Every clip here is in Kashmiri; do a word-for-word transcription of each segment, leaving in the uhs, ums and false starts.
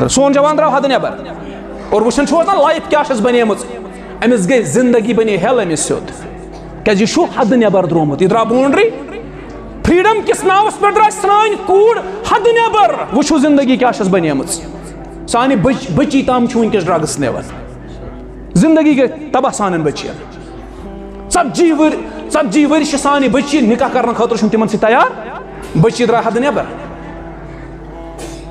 سون جوان درٛاو حدٕ نٮ۪بر۔ اور وٕچھان چھُو نا لایف کیٛاہ چھس بنیمٕژ؟ أمِس گٔے زندگی، بنے ہٮ۪ل أمِس سیوٚد۔ کیٛازِ یہِ چھُ حدٕ نٮ۪بر درٛامُت، یہِ درٛاو باونڈری۔ فریڈم کِس ناوس پٮ۪ٹھ درٛاے سٲنۍ کوٗر حدٕ نٮ۪بر۔ وٕچھِو زندگی کیٛاہ چھس بنیمٕژ۔ سانہِ بچ-، بچی تام چھُ وٕنکیٚس ڈرگس نِوان۔ زندگی گٔے تباہ سانٮ۪ن بچین۔ ژتجی ؤرۍ، ژتجی ؤرۍ چھِ سانہِ بچی نکاح کرنہٕ خٲطرٕ چھُنہٕ تِمن سۭتۍ تیار۔ بچی درٛاے حدٕ نٮ۪بر۔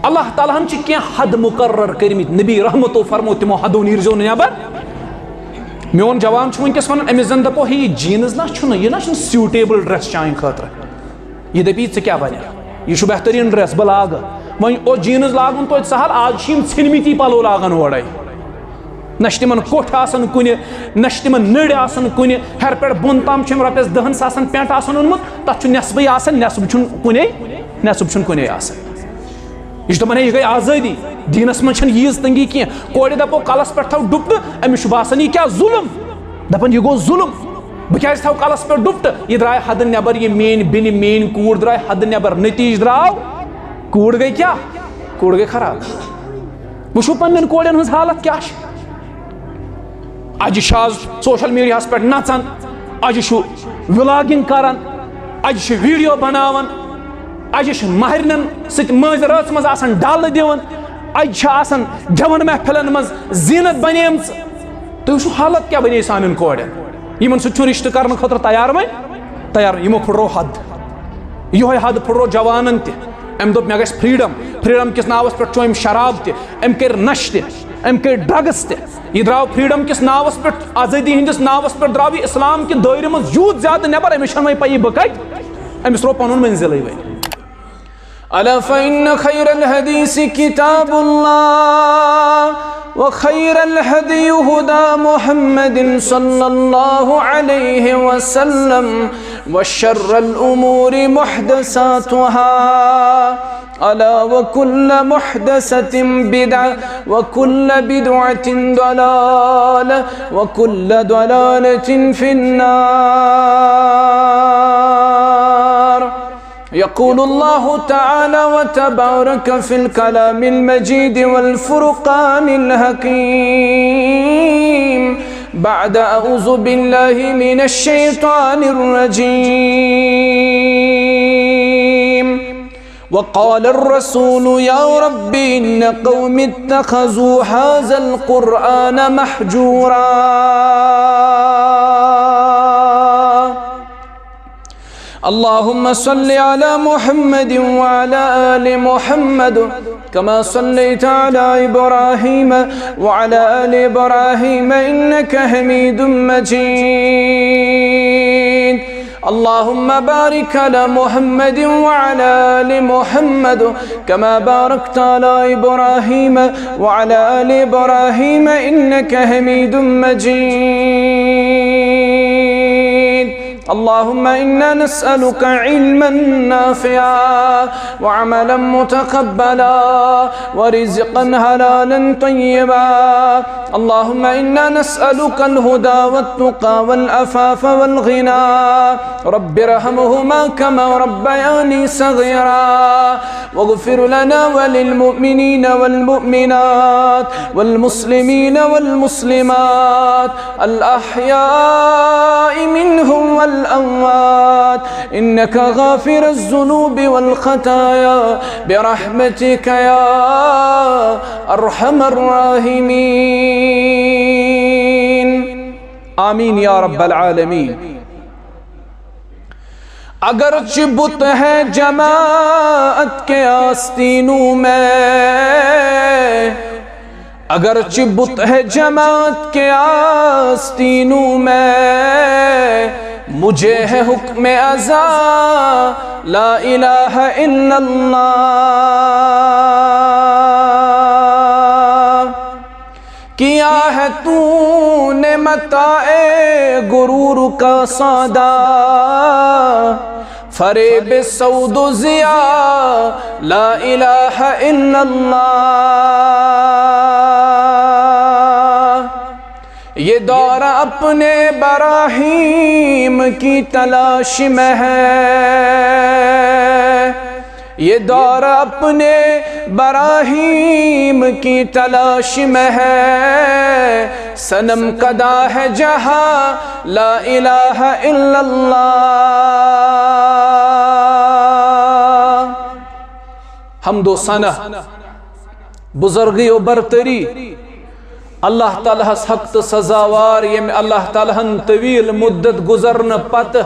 اللہ تعالیٰ ہن چھِ کینٛہہ حد مقرر کٔرمٕتۍ، نبی رحمتو فرمو تِمو حدو نیٖرزیو نہٕ نٮ۪بر۔ میون جوان چھُ وٕنکیٚس ونان، أمِس زن دپو ہے یہِ جینز نہ چھُنہٕ، یہِ نہ چھُنہٕ سیوٹیبل ڈریس چانہِ خٲطرٕ، یہِ دپی ژٕ کیٛاہ ونکھ، یہِ چھُ بہتریٖن ڈریس، بہٕ لاگہٕ۔ وۄنۍ اوس جینز لاگُن توتہِ سہل، آز چھِ یِم ژھیٚنمٕتی پلو لاگان اورے۔ نہ چھِ تِمن کوٚٹھ آسان کُنہِ، نہ چھِ تِمن نٔرۍ آسان کُنہِ، ہیرٕ پٮ۪ٹھ بۄن تام چھُ أمۍ رۄپیس دہن ساسن پینٹ آسان اوٚنمُت، تتھ چھُ نٮ۪صبٕے آسان، نٮ۪صب چھُنہٕ کُنے، نٮ۪صب چھُنہٕ کُنے آسان۔ یہِ چھُ دپان، ہے، یہِ گٔے آزٲدی، دیٖنس منٛز چھنہٕ ییٖژ تنگی کینٛہہ۔ کورِ دپو کلس پٮ۪ٹھ تھاو ڈُپٹہٕ، أمِس چھُ باسان، یہِ کیٛاہ ظُلم؟ دپان، یہِ گوٚو ظُلم، بہٕ کیٛازِ تھاوٕ کلس پٮ۪ٹھ ڈُپٹہٕ؟ یہِ درٛاے حدٕ نٮ۪بر، یہِ میٲنۍ بیٚنہِ، میٲنۍ کوٗر درٛاے حدٕ نٮ۪بر، نتیٖجہٕ درٛاو، کوٗر گٔے کیٛاہ؟ کوٗر گٔے خراب۔ وٕچھِو پننٮ۪ن کورٮ۪ن ہٕنٛز حالت کیٛاہ چھِ۔ اجہِ چھِ آز سوشل میڈیاہس پٮ۪ٹھ نژان، اجہِ چھُ ولاگنگ کران، اجہِ چھِ ویڈیو بناوان، اجہِ چھِ مہرنٮ۪ن سۭتۍ مٲنٛزِ رٲژ منٛز آسان ڈالہٕ دِوان، اجہِ چھِ آسان گٮ۪وَن محفلن منٛز زینت بنیمٕژ۔ تُہۍ وٕچھِو حالت کیٛاہ بنے سانٮ۪ن کورٮ۪ن، یِمن سۭتۍ چھُنہٕ رشتہٕ کرنہٕ خٲطرٕ تیار وۄنۍ، تیار، یِمو پھٕٹرو حد۔ یِہوٚے حد پھٕٹرو جوانن تہِ۔ أمۍ دوٚپ، مےٚ گژھِ فریڈم۔ فریڈم کِس ناوس پٮ۪ٹھ چوٚو أمۍ شراب تہِ، أمۍ کٔرۍ نشہٕ تہِ، أمۍ کٔرۍ ڈرگس تہِ۔ یہِ درٛاو فریڈم کِس ناوس پٮ۪ٹھ، آزٲدی ہٕنٛدِس ناوس پٮ۪ٹھ درٛاو یہِ اسلام کہِ دٲیرٕ منٛز یوٗت زیادٕ نٮ۪بر، أمِس چھَنہٕ وۄنۍ پَیی بہٕ کَتہِ۔ أمِس ترٛوو پَنُن منزلٕے وۄنۍ۔ ألا فإن خير الحديث كتاب الله، وخير الهدي هدى محمد صلى الله عليه وسلم، وشر الأمور محدثاتها، ألا وكل محدثة بدعة، وكل بدعة ضلالة، وكل ضلالة في النار. يقول الله تعالى وتبارك في الكلام المجيد والفرقان الحكيم بعد أعوذ بالله من الشيطان الرجيم. وقال الرسول يا رب إن قوم اتخذوا هذا القرآن مهجورا. اللهم صل على محمد وعلى آل محمد كما صليت على إبراهيم وعلى آل إبراهيم إنك حميد مجيد. اللهم بارك على محمد وعلى آل محمد كما باركت على إبراهيم وعلى آل إبراهيم إنك حميد مجيد. اللهم إنا نسألك علما نافعا وعملا متقبلا ورزقا حلالا طيبا. اللهم إنا نسألك الهدى والتقى والعفاف والغنى. رب ارحمهما كما ربياني صغيرا. واغفر لنا وللمؤمنين والمؤمنات والمسلمين والمسلمات الأحياء منهم والأموات إنك غافر الذنوب والخطايا برحمتك يا أرحم الراحمين. آمين يا رب العالمين. اگرچہ بت ہے جماعت کے آستینوں میں، اگرچہ بت ہے جماعت کے آستینوں میں، مجھے ہے حکم ازاں لا الہ الا اللہ۔ کیا ہے تو نے متاع غرور کا سودا، فریب سود و ضیا، لا الہ الا اللہ۔ یہ دور اپنے براہیم کی تلاش میں ہے، یہ دور اپنے براہیم کی تلاش میں ہے، صنم کدا ہے جہاں، لا الہ الا اللہ۔ حمد و ثنا، بزرگی و برتری، اللہ تعالیٰ ہس حق تہٕ سزاوار، ییٚمۍ اللہ تعالیٰ ہن طویل مدت گزرنہٕ پتہٕ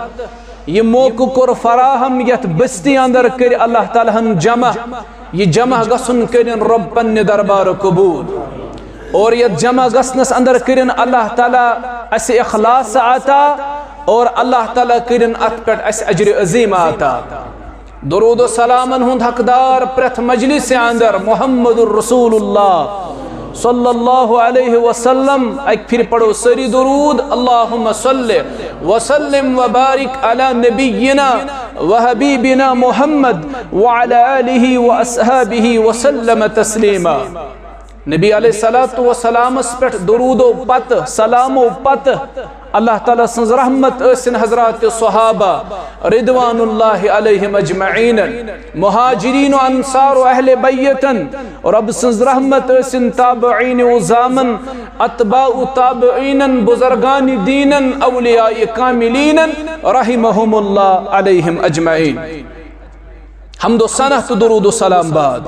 یہِ موقعہٕ کوٚر فراہم، یتھ بستی اندر کٔرۍ اللہ تعالیٰ ہن جمع۔ یہِ جمع گژھُن کٔرِن رۄب پننہِ دربارٕ قبول، اور یتھ جمع گژھنس اندر کٔرِن اللہ تعالیٰ اسہِ اخلاص عطا، اور اللہ تعالیٰ کٔرِن اتھ پٮ۪ٹھ اسہِ اجر عظیم عطا۔ درود و سلامن ہُنٛد حقدار پرٛٮ۪تھ مجلس اندر محمد رسول اللہ صلی اللہ علیہ وسلم۔ اکہِ پھرِ پڑھو سٲری درود، اللہم صل وسلم وبارک علی نبینا وحبیبنا محمد وعلی آلہ واصحابہ وسلم تسلیما۔ نبی علیہ الصلوۃ والسلامس پٮ۪ٹھ درودو پتہٕ، سلامو پتہٕ، اللہ تعالیٰ سٕنٛز رحمت ٲسِن حضرات صحابہ رضوان اللہ علیہم اجمعین، مہاجرین و انصار و اہل بیتن، رۄب سٕنٛز رحمت ٲسِن تابعین و زامن، اتباع و تابعینن، بزرگان دینن، اولیاء کاملینن، رحمہم اللہ علیہم اجمعین۔ حمد و ثنا تہٕ درود و سلام بعد۔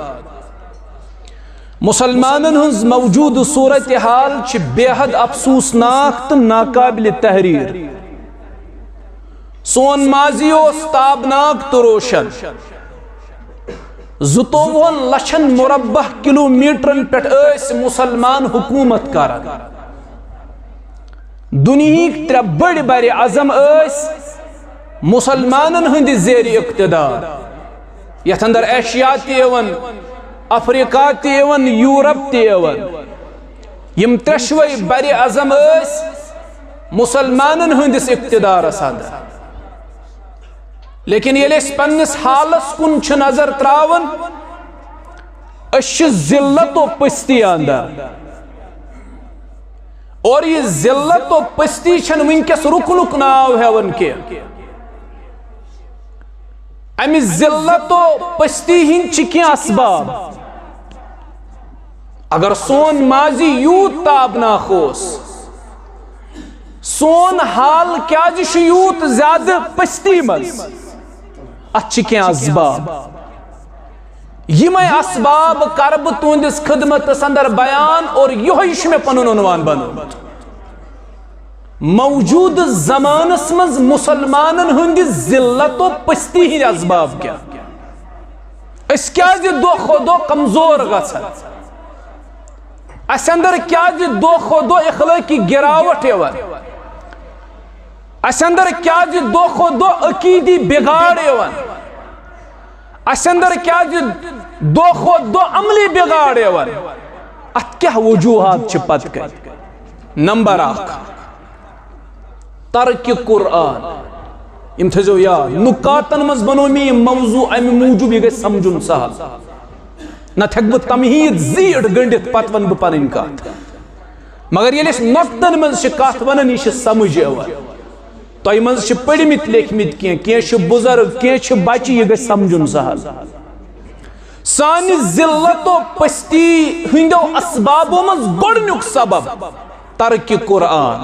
مسلمانن ہٕنٛز موجودٕ صورتحال چھِ بے حد افسوسناک تہٕ ناقابل تحریر۔ سون ماضی اوس تابناک تہٕ روشن۔ زٕتووُہن لچھن مربع کلومیٹرن پٮ۪ٹھ ٲسۍ مسلمان حکومت کران۔ دُنیہٕکۍ ترٛےٚ بٔڑۍ بر اعظم ٲسۍ مسلمانن ہٕنٛدِ زیر اقتدار، یتھ اندر ایشیا تہِ یِوان، افریقہ تہِ یِوان، یورپ تہِ یِوان۔ یِم ترٛٮ۪شوے بر اعظم ٲسۍ مسلمانن ہٕنٛدِس اقتدارس اندر۔ لیکن ییٚلہِ أسۍ پننِس حالس کُن چھِ نظر تراوان، أسۍ چھِ ذلت و پستی اندر۔ اور یہِ ذلت و پستی چھنہٕ وٕنکیٚس رُکنُک ناو ہٮ۪وان کینٛہہ۔ امہِ ذلت و پستی ہٕنٛدۍ چھِ کینٛہہ اسباب۔ اگر سون ماضی یوٗت تابناک اوس، سون حال کیازِ چھُ یوٗت زیادٕ پستی منٛز؟ اتھ چھِ کینٛہہ اسباب۔ یِمے اسباب کرٕ بہٕ تُہنٛدِس خدمتس اندر بیان، اور یِہوٚے چھُ مےٚ پنُن عنوان بنومُت۔ موجودٕ زمانس منٛز مسلمانن ہٕنٛدِ ذلت و پستی ہٕنٛدۍ اسباب کیٛاہ؟ أسۍ کیٛازِ دۄہ کھۄتہٕ دۄہ کمزور گژھان؟ اسہِ اندر کیٛازِ دۄہ کھۄتہٕ دۄہ اخلٲقی گراوٹ یِوان؟ اسہِ اندر کیٛازِ دۄہ کھۄتہٕ دۄہ عقیدی بگاڑ یِوان؟ اسہِ اندر کیٛازِ دۄہ کھۄتہٕ دۄہ عملی بگاڑ یِوان؟ اتھ کیٛاہ وجوہات چھِ پتہٕ کنہِ؟ نمبر اکھ، ترک قرآن۔ یِم تھٲیزیو یاد، نکاتن منٛز بنوو مےٚ یہِ موضوع امہِ موٗجوٗب، یہِ گژھِ سمجھُن سہل۔ نتہٕ ہٮ۪کہٕ بہٕ تمہیٖد زیٖٹھ گٔنڈِتھ، پتہٕ ونہٕ بہٕ پنٕنۍ کتھ۔ مگر ییٚلہِ أسۍ نۄقطن منٛز چھِ کتھ ونان، یہِ چھِ سمجھ یِوان۔ تۄہہِ منٛز چھِ پٔرمٕتۍ لیکھمٕتۍ کینٛہہ، کینٛہہ چھِ بُزرگ، کینٛہہ چھِ بچہِ، یہِ گژھِ سمجھُن سہل۔ سانہِ ذلت و پستی ہٕنٛدیو اسبابو منٛز گۄڈٕنیُک سبب ترک قرآن،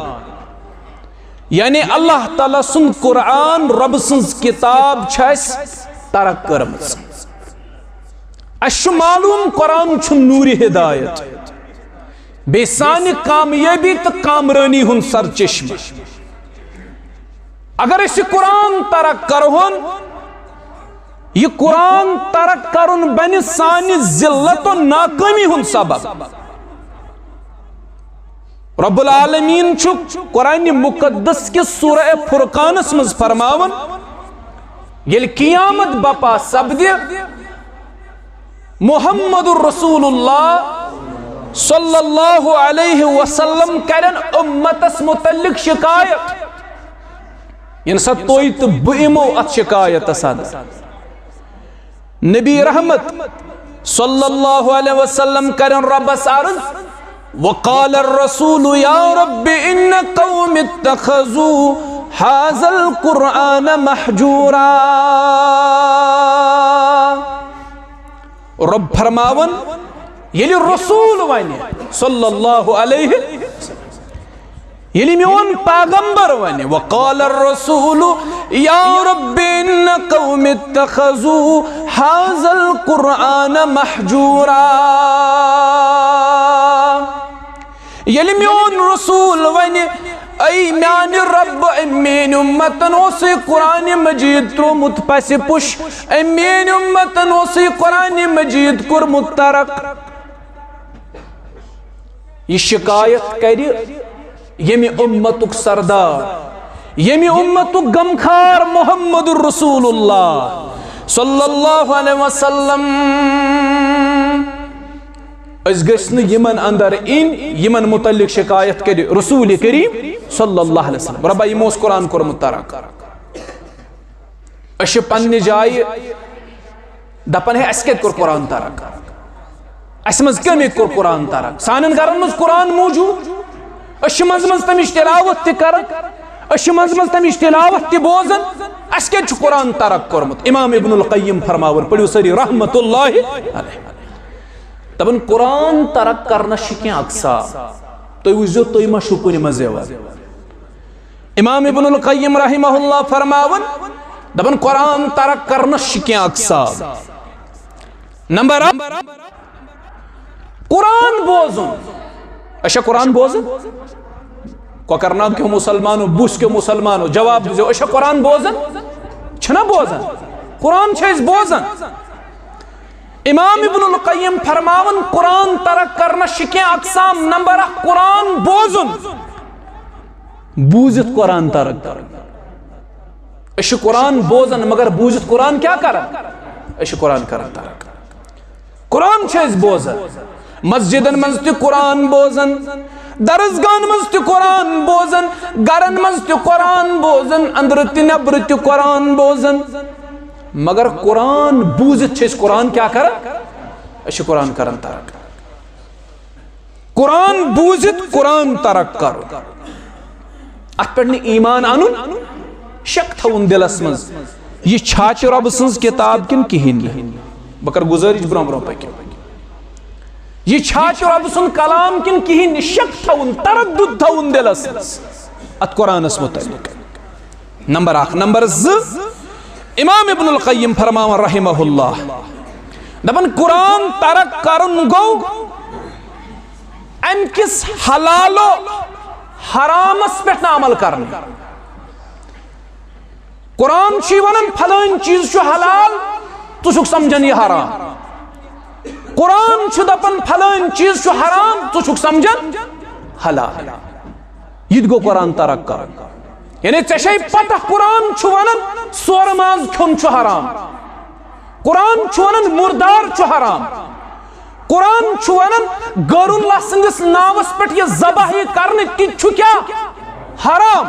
یعنی اللہ تعالیٰ سُنٛد قرآن، رۄبہٕ سٕنٛز کتاب چھِ اَسہِ ترک کٔرمٕژ۔ اَسہِ چھُ معلوم قرآن چھُ نوٗرِ ہدایت، بیٚیہِ سانہِ کامیٲبی تہٕ کامرٲنی ہُنٛد سرچشمہٕ۔ اگر أسۍ یہِ قرآن ترک کرہون، یہِ قرآن ترک کرُن بنہِ سانہِ ذلت و ناکٲمی ہُنٛد سبب۔ رب العالمین چھُ قرآن مقدس کِس سورہ فرقانس منٛز فرماوان، ییٚلہِ قیامت بپا سپدِ، محمد رسول اللہ صلی اللہ علیہ وسلم کرن امتس متعلق شکایت، ییٚمہِ ساتہٕ تُہۍ تہٕ بہٕ یِمو اتھ شکایتس اندر۔ نبی رحمت صلی اللہ علیہ وسلم کرن ربس عرض، وقال الرسول یا رب ان قوم اتخذوا هذا القرآن مهجورا۔ رۄب فرماوان، ییٚلہِ رسول ونہِ صلی اللہ علیہ، ییٚلہِ میون پیغمبر ونہِ، وقال الرسول یا رب ان قوم اتخذوا هذا القرآن مهجورا۔ ییٚلہِ میون رسول ونہِ، اے میانہِ رب، أمۍ میٲنۍ امتن اوس یہِ قرآن مجید تروومُت پسِ پُش، أمۍ میٲنۍ امتن اوس یہِ قرآن مجید کوٚرمُت ترک۔ یہِ شکایت کرِ ییٚمہِ امتُک سردار، ییٚمہِ امتُک غمخار محمد رسول اللہ صلی اللہ علیہ وسلم۔ أسۍ گٔژھۍ نہٕ یِمن اندر اِن، یِمن متعلق شکایت کرِ رسول کریم صلی اللہ علیہ وسلم، رۄبا، یِمو اوس قرآن کوٚرمُت ترک۔ أسۍ چھِ پننہِ جایہِ دپان، ہے، اسہِ کتہِ کوٚر قرآن ترک؟ اسہِ منٛز کٔمۍ کوٚر قرآن ترک؟ سانٮ۪ن گرن منٛز قرآن موجود، أسۍ چھِ منٛزٕ منٛزٕ تمِچ تلاوت تہِ کران، أسۍ چھِ منٛزٕ منٛزٕ تمِچ تلاوت تہِ بوزان۔ اسہِ کتہِ چھُ قرآن ترک کوٚرمُت؟ امام ابن القیم فرماوان، پٔرِو سٲری رحمت اللہ علیہ۔ دپان، قرآن ترک کرنس چھِ کینٛہہ اقسام۔ تُہۍ وٕچھزیو، تُہۍ ما چھِو کُنہِ منٛز یِوان۔ امام ابن القیم رحمہ اللہ فرماوان، دپان، قرآن ترک کرنس چھِ کینٛہہ اقسام۔ نمبر اکھ، قرآن بوزُن۔ أسۍ چھا قرآن بوزان؟ کۄکرناگ کیو مسلمانو، بُس کیو مسلمانو، جواب دیزیو، أسۍ چھا قرآن بوزان؟ چھِنا بوزان؟ قرآن چھِ أسۍ بوزان۔ امام ابن القیم فرماوان، قرآن ترک کرنس چھِ کینٛہہ اقسام۔ نمبر اکھ، قرآن بوزُن، بوٗزِتھ قرآن ترک کرُن۔ أسۍ چھِ قرآن بوزان، مگر بوٗزِتھ قرآن کیٛاہ کران؟ أسۍ چھِ قرآن کران ترک۔ قرآن چھِ أسۍ بوزان، مسجدن منٛز تہِ قرآن بوزان، درسگاہن منٛز تہِ قرآن بوزان، گرن منٛز تہِ قرآن بوزان، أنٛدرٕ تہِ نیٚبرٕ تہِ قرآن بوزان۔ مگر قرآن بوٗزِتھ چھِ أسۍ قرآن کیٛاہ کران؟ أسۍ چھِ قرآن کران ترک۔ قرآن بوٗزِتھ قرآن ترک کرُن، اتھ پٮ۪ٹھ نہٕ ایمان انُن، شک تھاوُن دلس منٛز، یہِ چھا تہِ رۄبہٕ سٕنٛز کتاب کِنہٕ کِہیٖنۍ نہٕ۔ بہٕ کرٕ گُزٲرِش برونٛہہ برونٛہہ پٔکِو۔ یہِ چھا تہِ رۄبہٕ سُنٛد کلام کِنہٕ کِہیٖنۍ نہٕ، شک تھاوُن، تردُد تھاوُن دلس منٛز اتھ قرآنس متعلق۔ نمبر اکھ۔ نمبر زٕ، امام ابن القیم فرماوان رحمہ اللہ، دپان، قرآن ترک کرُن گوٚو امہِ کِس حلال و حرامس پٮ۪ٹھ نہٕ عمل کرنہٕ۔ قرآن چھُے ونان، فلٲنۍ چیٖز چھُ حلال، ژٕ چھُکھ سمجھان یہِ حرام۔ قرآن چھُ دپان، فلٲنۍ چیٖز چھُ حرام، ژٕ چھُکھ سمجھان حلال۔ یہِ تہِ گوٚو قرآن ترک کرُن۔ یعنی ژےٚ چھے پتہ، قرآن چھُ ونان سورٕ ماز کھیوٚن چھُ حرام، قرآن چھُ ونان مُردار چھُ حرام، قرآن چھُ ونان غٲرُ اللہ سٕنٛدِس ناوس پٮ۪ٹھ یہِ ذبح یہِ کرنہٕ تہِ چھُ کیٛاہ؟ حرام۔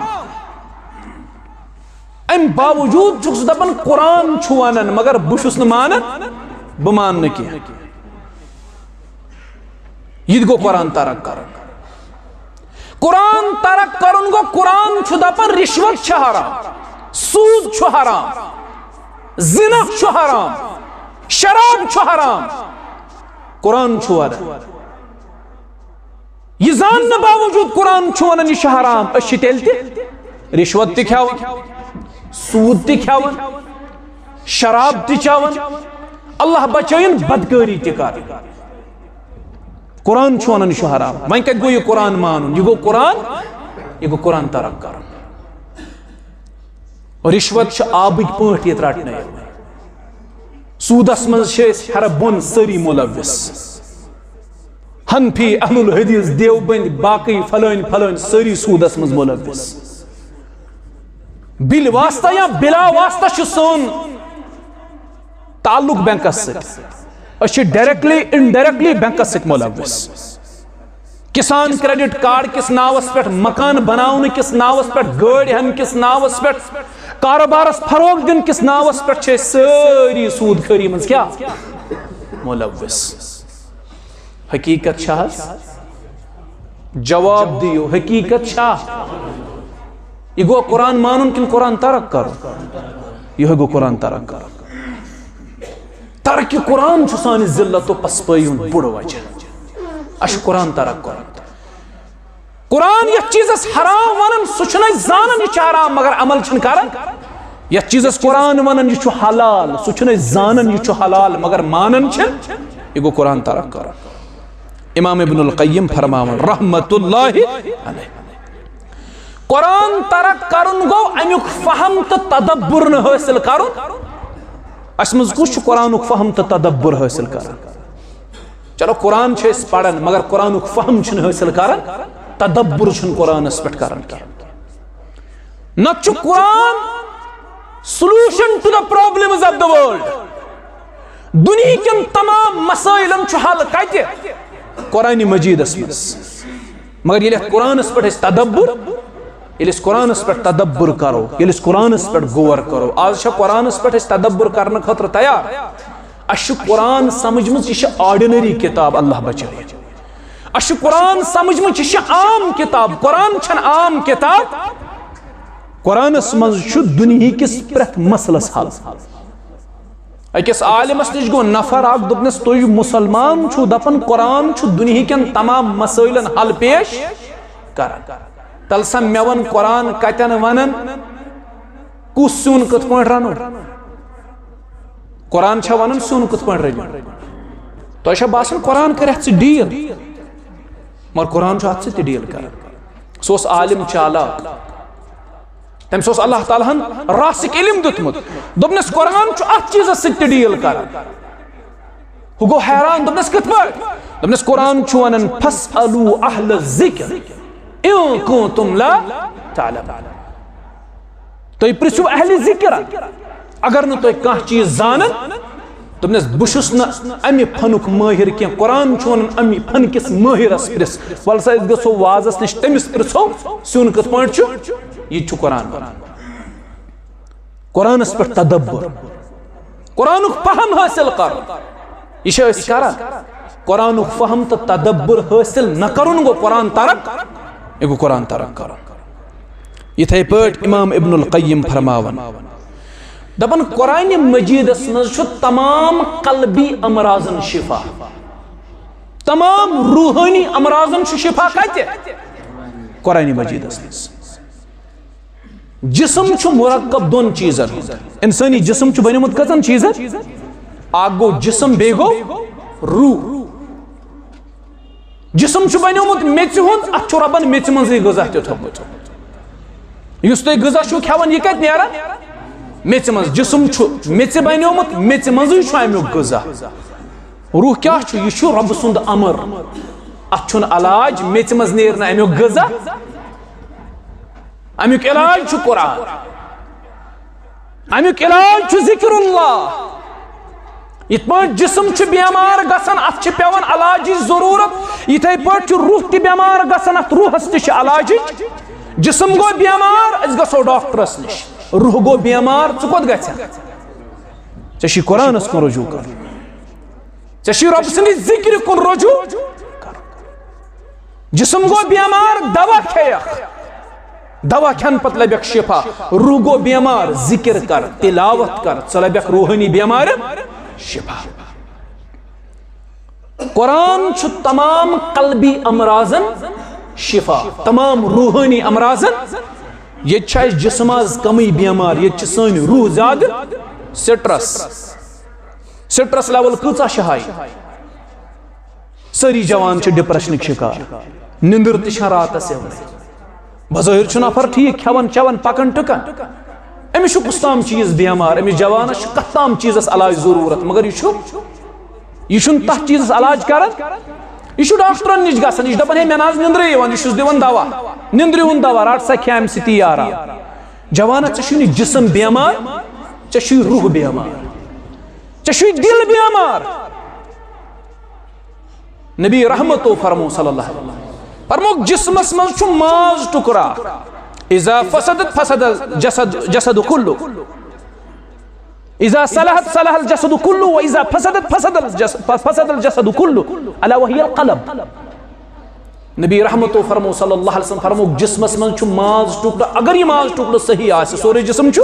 امہِ باوجود چھُکھ ژٕ دپان قرآن چھُ ونان، مگر بہٕ چھُس نہٕ مانان، بہٕ مانہٕ نہٕ کینٛہہ۔ یہِ تہِ گوٚو قرآن ترک کرُن۔ قرآن ترک کرُن گوٚو، قرآن چھُ دپان رشوت چھِ حرام، سوٗد چھُ حرام، زنا چھُ حرام، شراب چھُ حرام۔ قرآن چھُ ونان۔ یہِ زاننہٕ باوجود قرآن چھُ ونان یہِ چھُ حرام، أسۍ چھِ تیٚلہِ تہِ رشوت تہِ کھٮ۪وان، سوٗد تہِ کھٮ۪وان، شراب تہِ چٮ۪وان، اللہ بچٲیِن بدکٲری تہِ کران۔ قرآن چھُ ونان یہِ چھُ حرام۔ وۄنۍ کتہِ گوٚو یہِ قرآن مانُن؟ یہِ گوٚو قرآن، یہِ گوٚو قرآن ترک کرُن۔ رشوت چھِ آبٕکۍ پٲٹھۍ ییٚتہِ رٹنہٕ یِوان۔ سوٗدس منٛز چھِ أسۍ ہرٕ بۄن سٲری مُلوث۔ حنفی، اہل الحدیث، دیوبند، باقٕے فلٲنۍ فلٲنۍ سٲری سوٗدس منٛز مُلوث۔ بِل واسطہ یا بِلا واسطہ چھُ سون تعلق بینکس سۭتۍ۔ أسۍ چھِ ڈائریکٹلی انڈائریکٹلی بینکس سۭتۍ مُلوث۔ کسان کریڈٹ کارڈ کِس ناوس پٮ۪ٹھ، مکان بناونہٕ کِس ناوس پٮ۪ٹھ، گٲڑۍ ہٮ۪نہٕ کِس ناوس پٮ۪ٹھ، کاروبارس فروغ دِنہٕ کِس ناوس پٮ۪ٹھ چھِ أسۍ سٲری سوٗد خٲری منٛز کیٛاہ؟ مُلوث۔ حقیقت چھا حظ؟ جواب دِیِو، حقیقت چھا؟ یہِ گوٚو قرآن مانُن کِنہٕ قرآن ترک کرُن؟ یِہوٚے گوٚو قرآن ترک کرُن۔ ترک قرآن چھُ سانہِ ذلت و پسپٲیی ہُنٛد بوٚڑ وجہ۔ اَسہِ چھُ قرآن ترک کرُن۔ قرآن یتھ چیزس حرام ونان، سُہ چھُنہٕ أسۍ زانان یہِ چھُ حرام، مگر عمل چھِنہٕ کران۔ یتھ چیزس قرآن ونان یہِ چھُ حلال، سُہ چھُنہٕ أسۍ زانان یہِ چھُ حلال، مگر مانان چھِ، یہِ گوٚو قرآن ترک کرُن۔ امام ابن القیم فرماوان رحمت اللہ علیہ، قرآن ترک کرُن گوٚو امیُک فہم تہٕ تدبر نہٕ حٲصِل کرُن۔ اَسہِ منٛز کُس چھُ قرآنُک فہم تہٕ تدبر حٲصِل کران؟ چلو، قرآن چھِ أسۍ پران، مگر قرآنُک فہم چھِنہٕ حٲصِل کران، تدبر چھُنہٕ قرآنس پٮ۪ٹھ کران کینٛہہ۔ نتہٕ چھُ قرآن solution to the problems of the world۔ دُنیہکٮ۪ن تمام مسٲیلن چھُ حل کتہِ؟ قرآن مجیدس منٛز۔ مگر ییٚلہِ اتھ قرآنس پٮ۪ٹھ أسۍ تدبر، ییٚلہِ أسۍ قرآنس پٮ۪ٹھ تدبر کرو، ییٚلہِ أسۍ قرآنس پٮ۪ٹھ غور کرو، آز چھا قرآنس پٮ۪ٹھ أسۍ تدبر کرنہٕ خٲطرٕ تیار؟ اَسہِ چھُ قرآن سمجھمٕژ، یہِ چھِ ordinary کتاب، اللہ بچٲیِن۔ اَسہِ چھُ قرآن سمجھمٕژ، یہِ چھِ عام کتاب۔ قرآن چھَنہٕ عام کتاب۔ قرآنس منٛز چھُ دُنیہکِس پرٛٮ۪تھ مسلس حل۔ أکِس عالمس نِش گوٚو نفر اکھ، دوٚپنس، "تُہۍ مسلمان چھِو، دپان قرآن چھُ دُنیہکٮ۪ن تمام مسٲیلن حل پیش کران۔ تلہٕ سا مےٚ وَن، قرآن کتٮ۪ن ونان، کُس سیُن کِتھ پٲٹھۍ رنو؟ قرآن چھا ونان سیُن کِتھ پٲٹھۍ رٔنِو؟" تۄہہِ چھا باسان قرآن کرِ اتھ سۭتۍ deal؟ مگر قرآن چھُ اتھ سۭتۍ تہِ deal کران۔ سُہ اوس عالم چالاک، تٔمِس اوس اللہ تعالیٰ ہن راسِک علم دیُتمُت۔ دوٚپنس، "قرآن چھُ اتھ چیٖزس سۭتۍ تہِ deal کران۔" ہُہ گوٚو حیران، دوٚپنس، "کِتھ پٲٹھۍ؟" دوٚپنس، "قرآن چھُ ونان، 'فاسألوا اہل الذکر ان کنتم لا تعلمون'۔ تُہۍ پرژھِو اہلِ ذکر، اگر نہٕ تُہۍ کانٛہہ چیٖز زانان۔" دوٚپنس، "بہٕ چھُس نہٕ امہِ فنُک مٲہِر کینٛہہ، قرآن چھُ ونان امہِ فن کِس مٲہِرس پرژھ۔ ول سا، أسۍ گژھو وازس نِش، تٔمِس پرژھو سیُن کِتھ پٲٹھۍ چھُ، یہِ تہِ چھُ قرآن ونان۔" قرآنس پٮ۪ٹھ تدبر، قرآنُک فہم حٲصِل کرُن، یہِ چھِ أسۍ کران۔ قرآنُک فہم تہٕ تدبر حٲصِل نہ کرُن گوٚو قرآن ترک، یہِ گوٚو قرآن ترک کرُن۔ یِتھے پٲٹھۍ امام ابن القیم فرماوان، دپان، قرآن مجیدس منٛز چھُ تمام قلبی امراضن شفا، تمام روحٲنی امراضن چھُ شفا کتہِ؟ قرآن مجیدس منٛز۔ جسم چھُ مرکب دۄن چیٖزن ہُنٛد۔ انسٲنی جسم چھُ بنیومُت کٔژن چیٖزن؟ اکھ گوٚو جسم، بیٚیہِ گوٚو روح۔ جسم چھُ بنیومُت میٚژِ ہُنٛد، اتھ چھُ رۄبن میٚژِ منٛزٕے غذا تہِ تھوٚومُت۔ یُس تُہۍ غذا چھِو کھٮ۪وان، یہِ کتہِ نیران؟ میٚژِ منٛز۔ جسم چھُ میٚژِ بنیومُت، میٚژِ منٛزٕے چھُ امیُک غذا۔ روح کیٛاہ چھُ؟ یہِ چھُ رۄبہٕ سُنٛد امر۔ اتھ چھُنہٕ علاج، میٚژِ منٛز نیرِ نہٕ امیُک غذا۔ امیُک علاج چھُ قرآن، امیُک علاج چھُ ذکر اللہ۔ یِتھ پٲٹھۍ جسم چھُ بیمار گژھان، اتھ چھِ پٮ۪وان علاجٕچ ضروٗرت، یِتھے پٲٹھۍ چھُ روح تہِ بیمار گژھان، اتھ روحس تہِ چھِ علاجٕچ۔ جسم گوٚو بیمار، أسۍ گژھو ڈاکٹرس نِش۔ روح گوٚو بیمار، ژٕ کوٚت گژھکھ؟ ژےٚ چھُے قرآنس کُن رجوع کرُن۔ ژےٚ چھُے رۄب سٕنٛدِ ذِکرِ کُن رجوع۔ جسم گوٚو بیمار، دوا کھیٚیَکھ۔ دوا کھٮ۪نہٕ پتہٕ لبٮ۪کھ شفا۔ روح گوٚو بیمار، ذِکر کر، تلاوت کر، ژٕ لبٮ۪کھ روحٲنی بیمارِ شفا۔ قرآن چھُ تمام قلبی امراضن شفا، تمام روحٲنی امراضن۔ ییٚتہِ چھِ اَسہِ جسم آز کمٕے بیمار، ییٚتہِ چھِ سٲنۍ روح زیادٕ سٹرس۔ سٹرس لیول کۭژاہ چھِ ہاے؟ سٲری جوان چھِ ڈپریشنٕکۍ شکار، نِندٕر تہِ چھےٚ راتس یِوان۔ بظٲہر چھُ نفر ٹھیٖک، کھٮ۪وان چٮ۪وان پکان ٹُکان، أمِس چھُ کُس تام چیٖز بیمار، أمِس جوانس چھُ کتھ تام چیٖزس علاج ضروٗرت، مگر یہِ چھُ، یہِ چھُنہٕ تتھ چیٖزس علاج کران۔ یہِ چھُ ڈاکٹرن نِش گژھان، یہِ چھُ دپان، "ہے، مےٚ نہ حظ نِندرٕے یِوان"، یہِ چھُس دِوان دوا، نِندرِ ہُنٛد دوا، رٹ سا، کھےٚ امہِ سۭتی آرام۔ جوانا، ژےٚ چھُے نہٕ جسم بیمار، ژےٚ چھُے روح بیمار، ژےٚ چھُے دل بیمار۔ نبی رحمتو فرمو صلی اللہ علیہ وسلم، فرموک، جسمس منٛز چھُ ماز ٹُکرٕ اکھ۔ اذا فسدت فسد الجسد، جسد کلو۔ اذا صلحت صلح الجسد کلو، و اذا فسدت فسد الجس-، فسد الجسد کلو، الا وهي القلب۔ نبی رحمتو فرمو صلی اللہ علیہ وسلم، فرموک، جسمس منٛز چھُ ماز ٹُکرٕ، اگر یہِ ماز ٹُکرٕ صحیح آسہِ، سورُے جسم چھُ،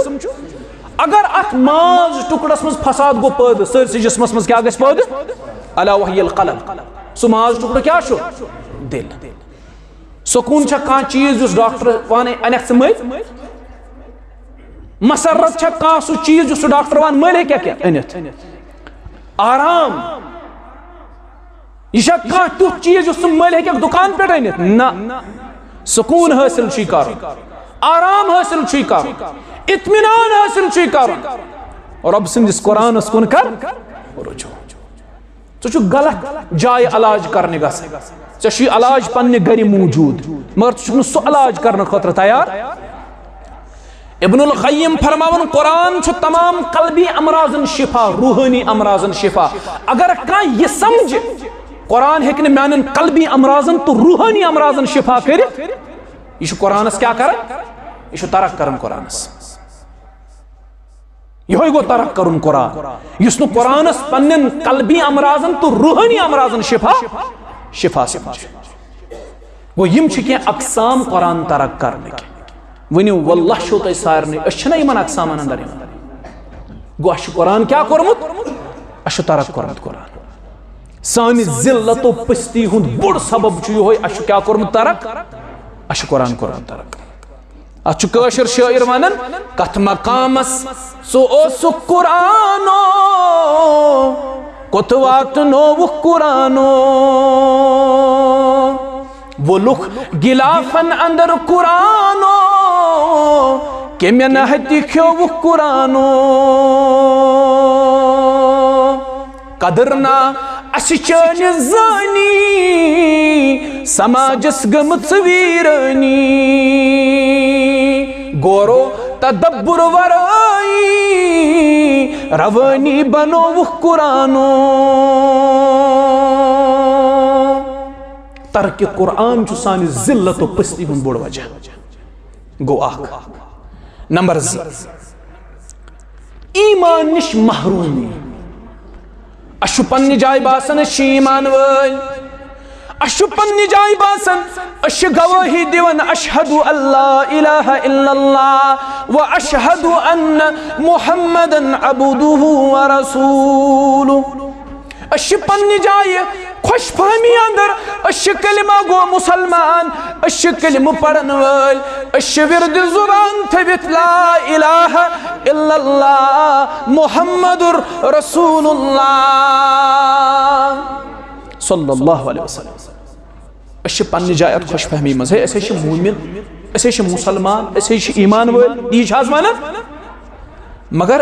اگر اتھ ماز ٹکڑس منٛز فساد گوٚو پٲدٕ، سٲرسٕے جسمس منٛز کیٛاہ گژھِ پٲدٕ؟ الا وحی القلب۔ سُہ ماز ٹکڑٕ کیٛاہ چھُ؟ دِل۔ سکوٗن چھا کانٛہہ چیٖز یُس ڈاکٹر وَنہِ، "انکھ ژٕ مٔلۍ"؟ مسرت چھا کانٛہہ سُہ چیٖز یُس سُہ ڈاکٹر وَنہِ، "مٔلۍ ہیٚکہِ کیٛاہ أنِتھ"؟ آرام۔ یہِ چھا کانٛہہ تیُتھ چیٖز یُس ژٕ مٔلۍ ہیٚککھ دُکان پٮ۪ٹھ أنِتھ؟ نہ۔ سکوٗن حٲصِل چھُے کَرُن، آرام حٲصِل چھُے کَرُن، اطمینان حٲصِل چھُے کَرُن۔ رۄب سٕنٛدِس قرآنَس کُن کر رجوع۔ ژٕ چھُکھ غلط جایہِ علاج کرنہِ گژھان۔ ژےٚ چھُے علاج پننہِ گرِ موجود، مگر ژٕ چھُکھ نہٕ سُہ علاج کرنہٕ خٲطرٕ تیار۔ ابن القیم فرماوان، قرآن چھُ تمام قلبی امراضن شفا، روحٲنی امراضن شفا۔ اگر کانٛہہ یہِ سمجھِ، قرآن ہیٚکہِ نہٕ میانٮ۪ن قلبی امراضن تہٕ روحٲنی امراضن شفا کٔرِتھ، یہِ چھُ قرآنس کیٛاہ کران؟ یہِ چھُ ترک کران قرآنس۔ یِہوٚے گوٚو ترک کرُن قرآن، یُس نہٕ قرآنس پننٮ۪ن قلبی امراضن تہٕ روحٲنی امراضن شفا، شفا سمجھِ۔ گوٚو، یِم چھِ کینٛہہ اقسام قرآن ترک کرنٕکۍ۔ ؤنِو، واللہ چھُو تۄہہِ سارنٕے، أسۍ چھِنہ یِمن اقسامن اندر یِوان؟ گوٚو، اَسہِ چھُ قرآن کیٛاہ کوٚرمُت؟ اَسہِ چھُ ترک کوٚرمُت قرآن۔ سانہِ ذلت و پستی ہُنٛد بوٚڑ سبب چھُ یِہوٚے، اَسہِ چھُ کیٛاہ کوٚرمُت ترک؟ اَسہِ چھُ قرآن کوٚرمُت ترک۔ اتھ چھُ کٲشُر شٲعر ونان، کتھ مقامس ژٕ اوسُکھ قرآنو، کوٚت واتنووُکھ قرآنو؟ وولُکھ غلافن اندر قرآنو، کیمٮ۪ن ہتہِ کھیووُکھ قرآنو؟ قدر نا اسہِ چٲنۍ زٲنی، سماجس گٔمٕژ ویرٲنی۔ غورو تدبر ورٲیی، روٲنی بنووُکھ قرآنو۔ ترک قرآن چھُ سانہِ ذلت و پستی ہُنٛد بوٚڑ وجہ۔ گوٚو اکھ۔ نمبر زٕ، ایمان نِش محرومی۔ اَسہِ چھُ پننہِ جایہِ باسان أسۍ چھِ ایمان وٲلۍ، اَسہِ چھُ پننہِ جایہِ باسان أسۍ چھِ گوٲہی دِوان، اشہد ان لا الہ الا اللہ و اشہد ان محمدا عبدہ و رسولہ۔ أسۍ چھِ پننہِ جایہِ خۄش فہمی اندر، أسۍ چھِ کلمہ گو مسلمان، أسۍ چھِ کلمہ پرن وٲلۍ، أسۍ چھِ ورد زبان تھٲوِتھ لا الہ الا اللہ محمد رسول اللہ صلی اللہ علیہ وسلم۔ أسۍ چھِ پننہِ جایہِ اتھ خۄش فہمی منٛز، ہے، أسۍ ہے چھِ مومن، أسۍ ہے چھِ مسلمان، أسۍ ہے چھِ ایمان وٲلۍ، یی چھِ حظ ونان؟ مگر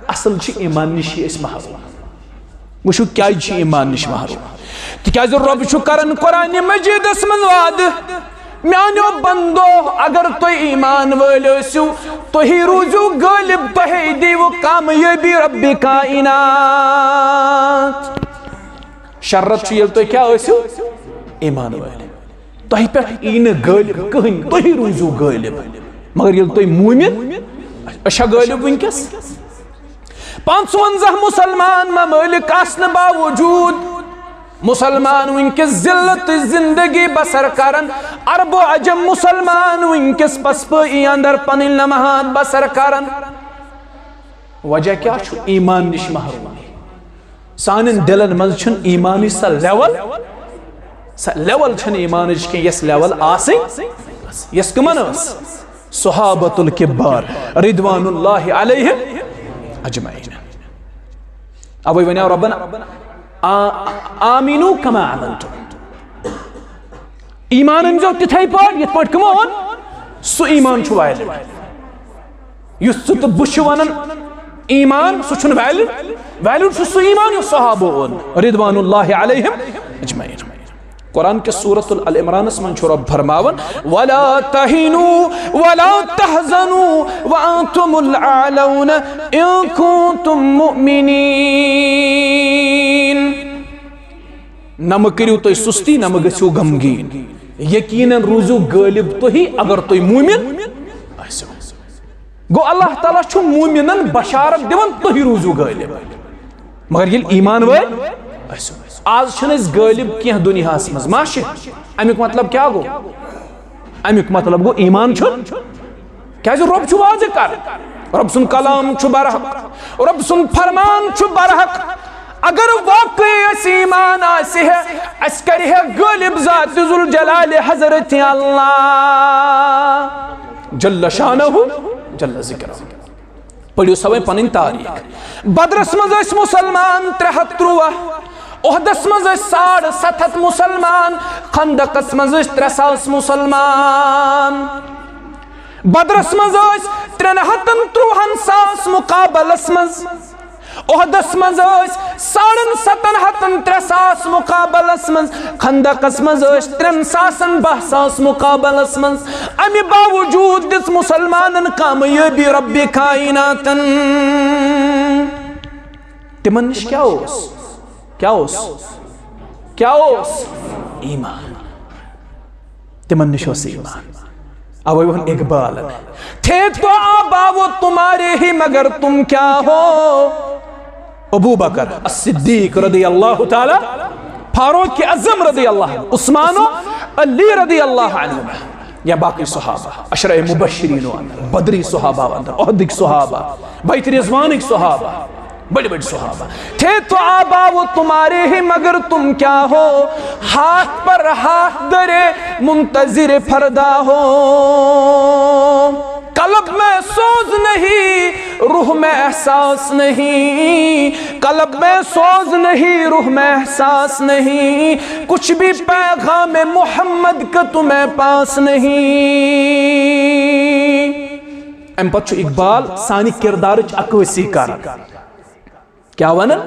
اصل چھِ ایمان نِش چھِ أسۍ محروم۔ وٕچھِو، کیازِ چھِ ایمان نِش محروم؟ تِکیازِ رۄب چھُ کران قرآنِ مجیدس منٛز وعدٕ، میانیو بندو، اگر تُہۍ ایمان وٲلۍ ٲسِو، تُہی روٗزِو غٲلب، تۄہے دِیِو کامیٲبی رب کائنات۔ شرط چھُ، ییٚلہِ تُہۍ کیٛاہ ٲسِو؟ ایمان وٲلۍ۔ تۄہہِ پٮ۪ٹھ یی نہٕ غٲلب کٕہٕنۍ، تُہی روٗزِو غٲلب۔ مگر ییٚلہِ تُہۍ موٗمِن، أسۍ چھا غٲلب وٕنکیٚس؟ پانٛژوَنٛزاہ مسلمان ممٲلک آسنہٕ باوجود مسلمان وٕنکیٚس ذلت زندگی بسر کران، عرب و عجم مسلمان وٕنکیٚس پسپٲیی اندر پنٕنۍ لمحات بسر کران۔ وجہ کیٛاہ چھُ؟ ایمان نِش محرومی۔ سانٮ۪ن دِلن منٛز چھُنہٕ ایمانٕچ سۄ level، سۄ level چھَنہٕ ایمانٕچ کینٛہہ، یۄس level آسٕنۍ، یۄس کٕمن ٲس؟ صحابت الکبار رضوان اللہ علیہم اجمعین۔ اوے ونیو ربن، آ-، آمینو کما آمنتم۔ ایمان أنزیو تِتھے پٲٹھۍ یِتھ پٲٹھۍ کٕمو اوٚن؟ سُہ ایمان چھُ valid۔ یُس ژٕ تہٕ بہٕ چھِ ونان ایمان، سُہ چھُنہٕ valid۔ Valid چھُ سُہ ایمان یُس صحابو اوٚن رضوان اللہ علیہم اجمعین۔ قرآن کِس سورۃ ال عمرانس منٛز چھُ رب فرماوان، ولا تہنوا ولا تحزنوا وانتم الاعلون ان کنتم مؤمنین۔ نہ مہٕ کٔرِو تُہۍ سُستی، نہ مہٕ گٔژھِو غمگیٖن۔ یقیناً روٗزِو غٲلب تُہی اگر تُہۍ موٗمِن ٲسِو۔ گوٚو، اللہ تعالیٰ چھُ موٗمِنَن بشارت دِوان، تُہی روٗزِو غٲلب۔ مگر ییٚلہِ ایمان وٲلۍ ٲسِو۔ آز چھِنہٕ أسۍ غٲلب کینٛہہ دُنیاہَس منٛز، ما چھِ؟ اَمیُک مطلب کیٛاہ گوٚو؟ اَمیُک مطلب گوٚو، ایمان چھُنہٕ۔ کیازِ رۄب چھُ واضح کران، رب سُنٛد کلام چھُ برحق، رب سُنٛد فرمان چھُ برحق۔ اگر واقعی اَسہِ ایمان آسہِ ہے، اَسہِ کرِ ہے غٲلب ذات ذوالجلال حضرت اللہ جل شانہ جل ذکرہ۔ پٔرِو سا وۄنۍ پنٕنۍ تاریخ۔ بدرس منٛز ٲسۍ مسلمان ترٛےٚ ہتھ ترٛواہ، احدس منٛز ٲسۍ ساڑ ستھ ہتھ مسلمان، خندقس منٛز ٲسۍ ترٛےٚ ساس مسلمان۔ بدرس منٛز ٲسۍ ترٛٮ۪ن ہتن ترٛوہن ساس مقابلس منٛز، احدس منٛز ٲسۍ ساڑن ستن ہتن ترٛےٚ ساس مقابلس منٛز، خندقس منٛز ٲسۍ ترٛٮ۪ن ساسن باہ ساس مقابلس منٛز۔ امہِ باوجود دِژ مسلمانن کامیٲبی رب کائناتن۔ تِمن نِش کیٛاہ اوس؟ کیٛاہ اوس؟ کیٛاہ اوس؟ ایمان۔ تِمن نِش اوس ایمان۔ اوے ووٚن اقبالن، تھے تو آبا و تمہارے ہی مگر تم کیا ہو؟ ابو بکر الصدیق رضی اللہ تعالی، فاروق اعظم رضی اللہ عنہ، عثمان و علی رضی اللہ عنہ، یا باقی صحابہ، عشرہ مبشرین و اندر، بدری صحابہ و اندر، احدک صحابہ، بیت رضوانک صحابہ، بڑے بڑے صحابہ تھے تو آبا وہ تمہارے ہی مگر تم کیا ہو؟ ہاتھ پر ہاتھ دھرے منتظر فردا ہو۔ قلب میں سوز نہیں، روح میں احساس نہیں، قلب میں سوز نہیں، روح میں احساس نہیں، کچھ بھی پیغام محمد کا تمہیں پاس نہیں۔ امہِ پتہٕ چھُ اقبال سانہِ کردارٕچ عکٲسی کران۔ کیٛاہ ونان؟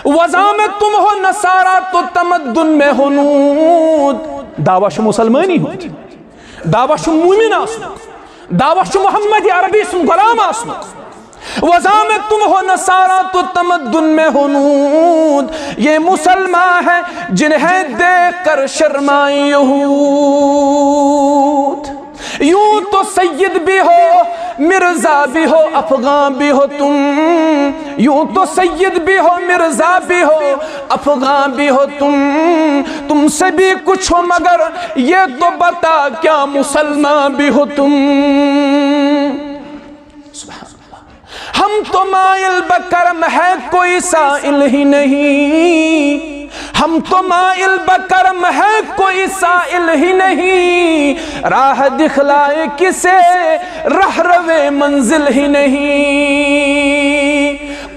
وضع میں تم ہو نصارا تو تمدن میں ہنود۔ دعویٰ چھُ مسلمٲنی ہُنٛد، دعویٰ چھُ مومن آسنُک، دعویٰ چھُ محمد عربی سُنٛد غلام آسنُک۔ وضع میں تم ہو نصارا تو تمدن میں ہنود، یہ مسلمان ہے جنہیں دیکھ کر شرمائیں یہود۔ یوں تو سید بھی ہو، مرزا بھی ہو، افغان بھی ہو تم، یوں تو سید بھی ہو، مرزا بھی ہو، افغان بھی ہو تم، تم سے بھی کچھ ہو مگر یہ تو بتا کیا مسلمان بھی ہو تم؟ سبحان اللہ۔ ہم تو مائل بکرم ہے، کوئی سائل ہی نہیں، ہم تو مائل بکرم ہے، کوئی سائل ہی نہیں، راہ دکھلائے کسے رہ روے منزل ہی نہیں۔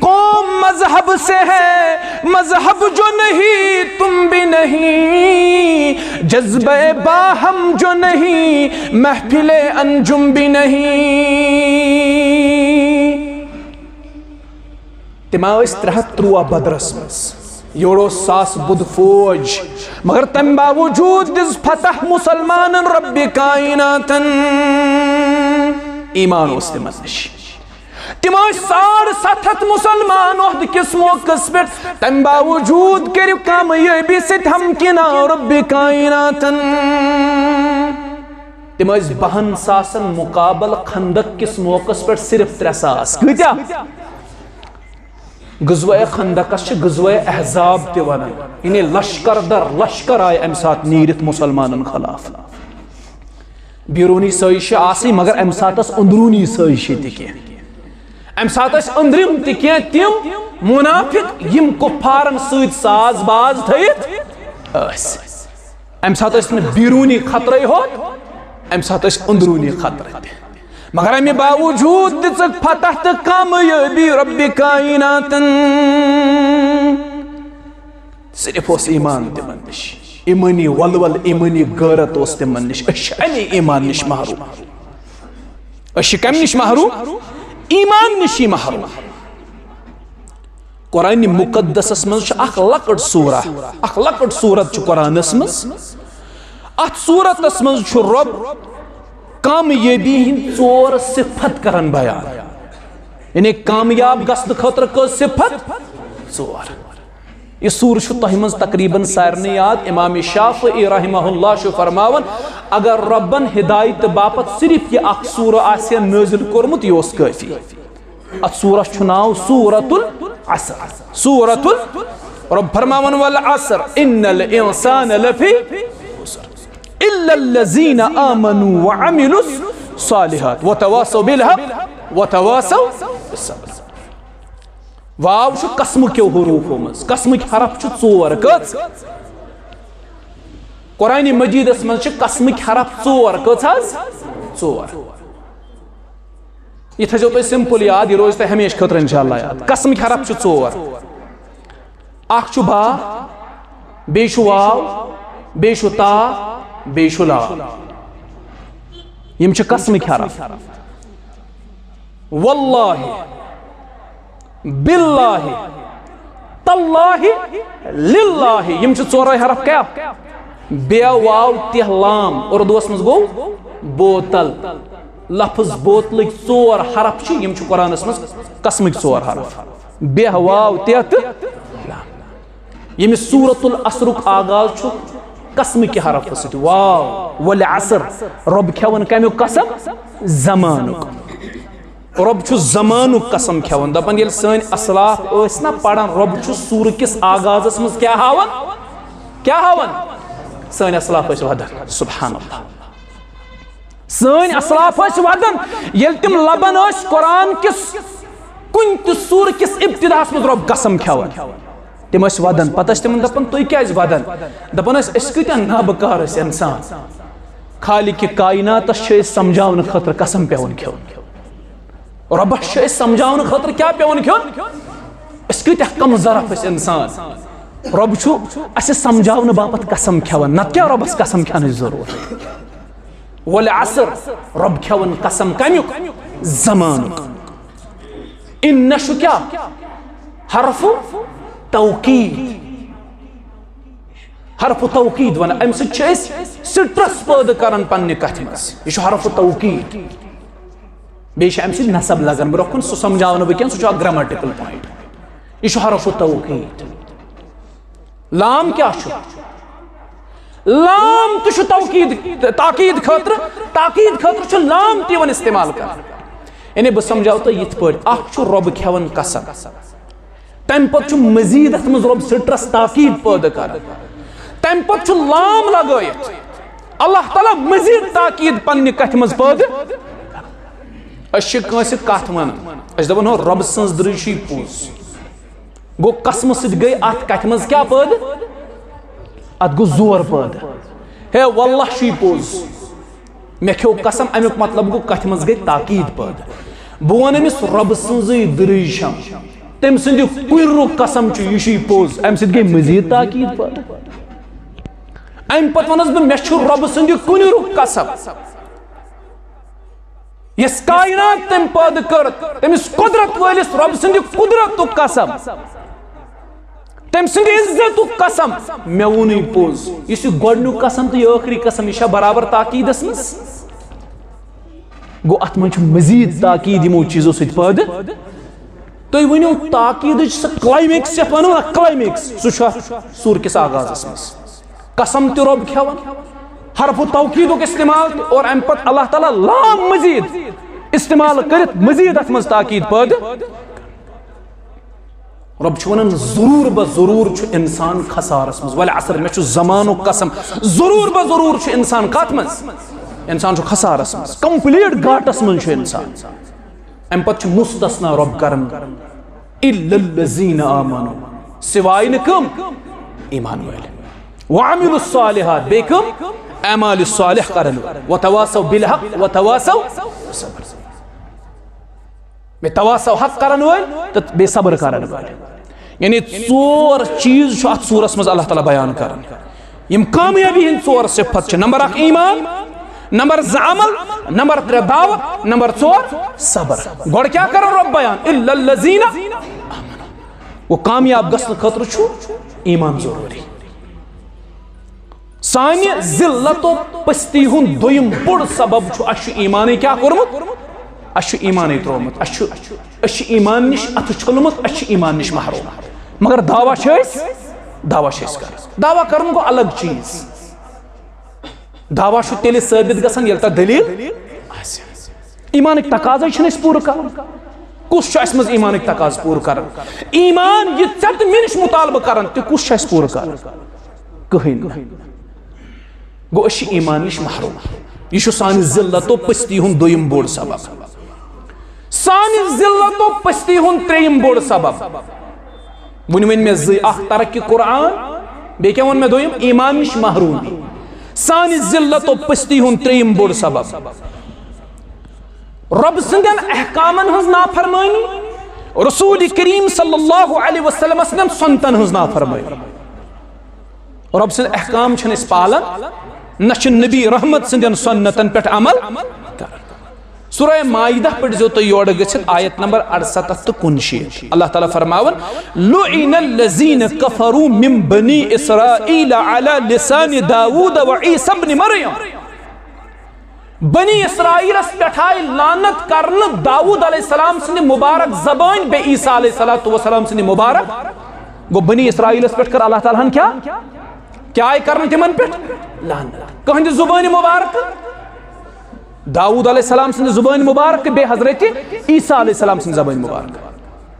قوم مذہب سے ہے، مذہب جو نہیں تم بھی نہیں، جذبہ باہم جو نہیں محفل انجم بھی نہیں۔ تِم ٲسۍ ترٛےٚ ہتھ ترٛواہ بدرس منٛز، یورٕ اوس ساس بُدھ فوج، مگر تمہِ باوجود دِژ فتح مسلمانن رب کائناتن۔ ایمان اوس تِمن نِش۔ تِم ٲسۍ ساڑ ستھ ہتھ مسلمان عہد کِس موقعس پٮ۪ٹھ، تمہِ باوجود کٔرِو کامیٲبی سۭتۍ ہمکنار رب کائناتن۔ تِم ٲسۍ بہن ساسن مقابل خندق کِس موقعس پٮ۪ٹھ صرف ترٛےٚ ساس۔ کۭتیاہ؟ غزوہ خندقس چھِ غزوہ احزاب تہِ ونان، یعنی لشکر در لشکر آیہِ امہِ ساتہٕ نیٖرِتھ مسلمانن خلاف۔ بیرونی سٲزِش چھِ آسٕے، مگر امہِ ساتہٕ ٲس أنٛدروٗنی سٲزِش تہِ کینٛہہ۔ امہِ ساتہٕ ٲسۍ أنٛدرِم تہِ کینٛہہ تِم منافق، یِم کفارن سۭتۍ ساز باز تھٲیِتھ ٲسۍ۔ امہِ ساتہٕ ٲسۍ نہٕ بیرونی خطرے ہوت، امہِ ساتہٕ ٲسۍ أنٛدروٗنی خطرٕ تہِ۔ مگر امہِ باوجود دِژٕکھ فتح تہٕ کامیٲبی رب کائناتن۔ صرف اوس ایمان تِمن نِش، ایمٲنی ولول، ایمٲنی غیرت اوس تِمن نِش۔ أسۍ چھِ اَمے ایمان نِش محروم۔ أسۍ چھِ کَمہِ نِش محروم؟ ایمان نِشی محروم۔ قرآن مقدسس منٛز چھُ اکھ لۄکٕٹ سورہ، اکھ لۄکٕٹ سورت چھُ قرآنس منٛز۔ اتھ سورتس منٛز چھُ رب کامیٲبی ہٕنٛدۍ ژور صفت کران بیان، یعنی کامیاب گژھنہٕ خٲطرٕ کٔژ صفت؟ ژور۔ یہِ سورہ چھُ تۄہہِ منٛز تقریباً سارنٕے یاد۔ امام شافعی رحمہ اللہ چھُ فرماوان، اگر ربن ہدایت باپتھ صرف یہِ اکھ سورہ آسہِ ہا نٲزِل کوٚرمُت، یہِ اوس کٲفی۔ اتھ سورس چھُ ناو سورۃ العصر۔ سورۃ ال-، رب فرماوان، والعصر ان الانسان لفی خسر الا الذین آمنوا وعملوا الصالحات وتواصوا بالحق۔ وتواصوا بالصبر۔ واو چھُ قسمہٕ کیو حروفو منٛز۔ قسمٕکۍ حرف چھِ ژور۔ کٔژ؟ قرآنِ مجیدس منٛز چھِ قسمٕکۍ حرف ژور۔ کٔژ حظ؟ ژور۔ یہِ تھٲیزیو تُہۍ simple یاد، یہِ روزِ تۄہہِ ہمیشہِ خٲطرٕ انشاءاللہ یاد۔ قسمٕکۍ حرف چھِ ژور۔ اکھ چھُ با، بیٚیہِ چھُ واو، بیٚیہِ چھُ تا، بیٚیہِ چھُ لام۔ یِم چھِ قسمٕکۍ حرف۔ واللہ، باللہ، تاللہ، للہ۔ یِم چھِ ژورے حرف۔ کیٛاہ؟ بے واو تہ لام، اردوس منٛز گوٚو بوتل۔ لفظ بوتلٕکۍ ژور حرف چھِ، یِم چھِ قرآنس منٛز قسمٕکۍ ژور حرف۔ بے واو تہ تہٕ لام۔ ییٚمہِ سورۃ العصرُک آغاز چھُ قسمٕکہِ حرفہٕ سۭتۍ، واو، والعصر، رۄب کھٮ۪وان کمیُک قسم؟ زمانُک۔ رۄب چھُ زمانُک قسم کھٮ۪وان، دپان ییٚلہِ سٲنۍ اسلاف ٲسۍ نا پران، رۄب چھُ سورٕ کِس آغازس منٛز کیٛاہ ہاوان؟ کیٛاہ ہاوان؟ سٲنۍ اسلاف ٲسۍ ودان۔ سبحان اللہ۔ سٲنۍ اسلاف ٲسۍ ودان، ییٚلہِ تِم لبان ٲسۍ قرآن کِس کُنہِ تہِ سورٕ کِس ابتداہس منٛز رۄب قسم کھٮ۪وان۔ تِم ٲسۍ ودان، پتہٕ ٲسۍ تِمن دپان، "تُہۍ کیٛازِ ودان؟" دپان ٲسۍ، "أسۍ کۭتیٛاہ نابکار ٲسۍ انسان، خالق کائناتس چھِ أسۍ سمجھاونہٕ خٲطرٕ قسم پٮ۪وان کھیوٚن۔" رۄبس چھُ أسۍ سمجھاونہٕ خٲطرٕ کیٛاہ پٮ۪وان کھیوٚن؟ أسۍ کۭتیٛاہ کم ظرف ٲسۍ انسان۔ رۄب چھُ اسہِ سمجھاونہٕ باپتھ قسم کھٮ۪وان، نتہٕ کیٛاہ رۄبس قسم کھٮ۪نٕچ ضروٗرت؟ والعصر، رۄب کھٮ۪وان قسم کمیُک؟ زمانُک۔ ان چھُ کیٛاہ؟ حرف توکید۔ حرف توکید ونان، امہِ سۭتۍ چھِ أسۍ stress پٲدٕ کران پننہِ کتھِ منٛز۔ یہِ چھُ حرف توکید۔ بیٚیہِ چھِ اَمہِ سۭتۍ نصب لگان برٛونٛہہ کُن، سُہ سمجھاو نہٕ بہٕ کینٛہہ، سُہ چھُ اکھ grammatical point۔ یہِ چھُ حرف توکید۔ لام کیٛاہ چھُ؟ لام تہِ چھُ توکید، تاکید خٲطرٕ، تاکید خٲطرٕ چھُ لام تہِ یِوان استعمال کرنہٕ۔ یعنی بہٕ سمجھاو تۄہہِ یِتھ پٲٹھۍ، اکھ چھُ رۄب کھٮ۪وان قسم، تَمہِ پتہٕ چھُ مزید اتھ منٛز رۄب stress تاکید پٲدٕ کران، تَمہِ پتہٕ چھُ لام لگٲیِتھ اللہ تعالیٰ مزید تاکید پننہِ کتھِ منٛز پٲدٕ۔ أسۍ چھِ کٲنٛسہِ کتھ ونان، أسۍ دپان، "ہو، رۄبہٕ سٕنٛز دٕرٕے چھُے پوٚز۔" گوٚو، قسمہٕ سۭتۍ گٔے اتھ کتھِ منٛز کیٛاہ پٲدٕ؟ اتھ گوٚو زور پٲدٕ۔ ہے واللہ چھُے پوٚز، مےٚ کھیوٚو قسم، امیُک مطلب گوٚو، کتھِ منٛز گٔے تاکید پٲدٕ۔ بہٕ ونہٕ أمِس، رۄبہٕ سٕنٛزٕے دٕرٕے چھم، تٔمۍ سٕنٛدِ کُنہِ رُک قسم چھُ، یہِ چھُے پوٚز، امہِ سۭتۍ گٔے مزید تاکید پٲدٕ۔ امہِ پتہٕ ونس بہٕ، مےٚ چھُ رۄبہٕ سٕنٛدِ کُنہِ رُک قسم، یس کائنات تٔمۍ پٲدٕ کٔر، تٔمِس قدرت وٲلِس رۄبہٕ سٕنٛدِ قدرتُک قسم، تٔمۍ سٕنٛدِ عزتُک قسم، مےٚ ووٚنُے پوٚز۔ یُس یہِ گۄڈٕنیُک قسم تہٕ یہِ ٲخری قسم، یہِ چھا برابر تاکیٖدس منٛز؟ گوٚو، اتھ منٛز چھُ مزید تاکیٖد یِمو چیٖزو سۭتۍ پٲدٕ۔ تُہۍ ؤنِو، تاکیٖدٕچ سۄ climax یتھ ونو نا، climax، سُہ چھُ اتھ سورٕ کِس آغازس منٛز۔ قسم تہِ رۄب کھٮ۪وان، حرف توکیدُک استعمال تہِ، اور امہِ پتہٕ اللہ تعالیٰ لام مزید استعمال کٔرِتھ مزید اتھ منٛز تاکید پٲدٕ۔ رۄب چھُ ونان، ضروٗر بہ ضروٗر چھُ انسان خسارس منٛز۔ والعصر، مےٚ چھُ زمانُک قسم، ضروٗر بہ ضروٗر چھُ انسان کتھ منٛز؟ انسان چھُ خسارس منٛز، complete گاٹس منٛز چھُ انسان۔ امہِ پتہٕ چھُ مستثنا رۄب کران، الا الذین آمنوا، سوائے نہٕ کم؟ ایمان وٲلۍ۔ وعملوا الصالحات، بیٚیہِ کم؟ اعمال صالح کرن وٲلۍ۔ وتواصوا بالحق وتواصوا بالصبر۔ بیٚیہِ تواصوا حق کرن وٲلۍ تہٕ بیٚیہِ صبر کرن وٲلۍ۔ یعنی ژور چیٖز چھُ اتھ سورس منٛز اللہ تعالیٰ بیان کران۔ یِم کامیٲبی ہٕنٛدۍ ژور صفت چھِ۔ نمبر اکھ ایمان، نمبر زٕ عمل، نمبر ترٛےٚ دعوت، نمبر ژور صبر۔ گۄڈٕ کیٛاہ کرن رۄب بیان؟ الا الذین آمنوا۔ گوٚو، کامیاب گژھنہٕ خٲطرٕ چھُ ایمان ضروٗری۔ سانہِ ذلت و پستی ہُنٛد دوٚیِم بوٚڑ سبب چھُ، اَسہِ چھُ ایمانٕے کیٛاہ کوٚرمُت؟ اَسہِ چھُ ایمانٕے ترٛوومُت، اَسہِ چھُ، أسۍ چھِ ایمان نِش اَتھٕ چھوٚلمُت، أسۍ چھِ ایمان نِش محروم۔ مگر دعویٰ چھِ أسۍ، دعویٰ چھِ أسۍ کران۔ دعویٰ کرُن گوٚو الگ چیٖز۔ دعویٰ چھُ تیٚلہِ ثٲبت گژھان، ییٚلہِ تۄہہِ دٔلیٖل آسہِ۔ ایمانٕکۍ تقاضے چھِنہٕ أسۍ پوٗرٕ کران۔ کُس چھُ اَسہِ منٛز ایمانٕکۍ تقاضہٕ پوٗرٕ کران؟ ایمان یہِ ژےٚ تہٕ مےٚ نِش مُطالبہٕ کران، تہِ کُس چھُ اَسہِ پوٗرٕ کران؟ کٕہٕنۍ نہٕ۔ گوٚو، أسۍ چھِ ایمان نِش محروم۔ یہِ چھُ سانہِ ذلت و پستی ہُنٛد دوٚیِم بوٚڑ سبب۔ سانہِ ذلت و پستی ہُنٛد ترٛیٚیِم بوٚڑ سبب۔ وۄنۍ ؤنۍ مےٚ زٕ، اکھ ترک قرآن، بیٚیہِ کیٛاہ ووٚن مےٚ دوٚیِم؟ ایمان نِش محرومی۔ سانہِ ذلت و پستی ہُنٛد ترٛیٚیِم بوٚڑ سبب۔ رۄب سٕنٛدٮ۪ن احکامن ہٕنٛز نافرمٲنی، رسول کریم صلی اللہ علیہ وسلم سٕنٛدٮ۪ن سنتن ہٕنٛز نافرمٲنی۔ رۄب سٕنٛدۍ احکام چھِنہٕ أسۍ پالان، نہ چھِ نبی رحمت سٕنٛدٮ۪ن سنتن پٮ۪ٹھ عمل کران۔ سورہ مائدہ پٔرۍزیو تُہۍ یورٕ گٔژھِتھ آیت نمبر اَڑسَتَتھ تہٕ کُنشیٖتھ۔ اللہ تعالیٰ فرماوان، لعن الذین کفروا من بنی اسرائیل علی لسان داوود و عیسی ابن مریم۔ بنی اسرائیلس پٮ۪ٹھ آیہِ لعنت کرنہٕ داوود علیہ السلام سٕنٛدِ مبارک زبٲنۍ بیٚیہِ عیسیٰ علیہ الصلوۃ والسلام سٕنٛدِ مبارک۔ گوٚو، بنی اسرائیلس پٮ۪ٹھ کٔر اللہ تعالیٰ ہن کیٛاہ؟ کیٛاہ آیہِ کرنہٕ تِمن پٮ۪ٹھ؟ لعنت۔ کٕہٕنٛدِ زبٲنۍ مبارک؟ داوود علیہ السلام سٕنٛدِ زبٲنۍ مبارک بیٚیہِ حضرت عیسیٰ علیہ السلام سٕنٛدِ زبٲنۍ مبارک۔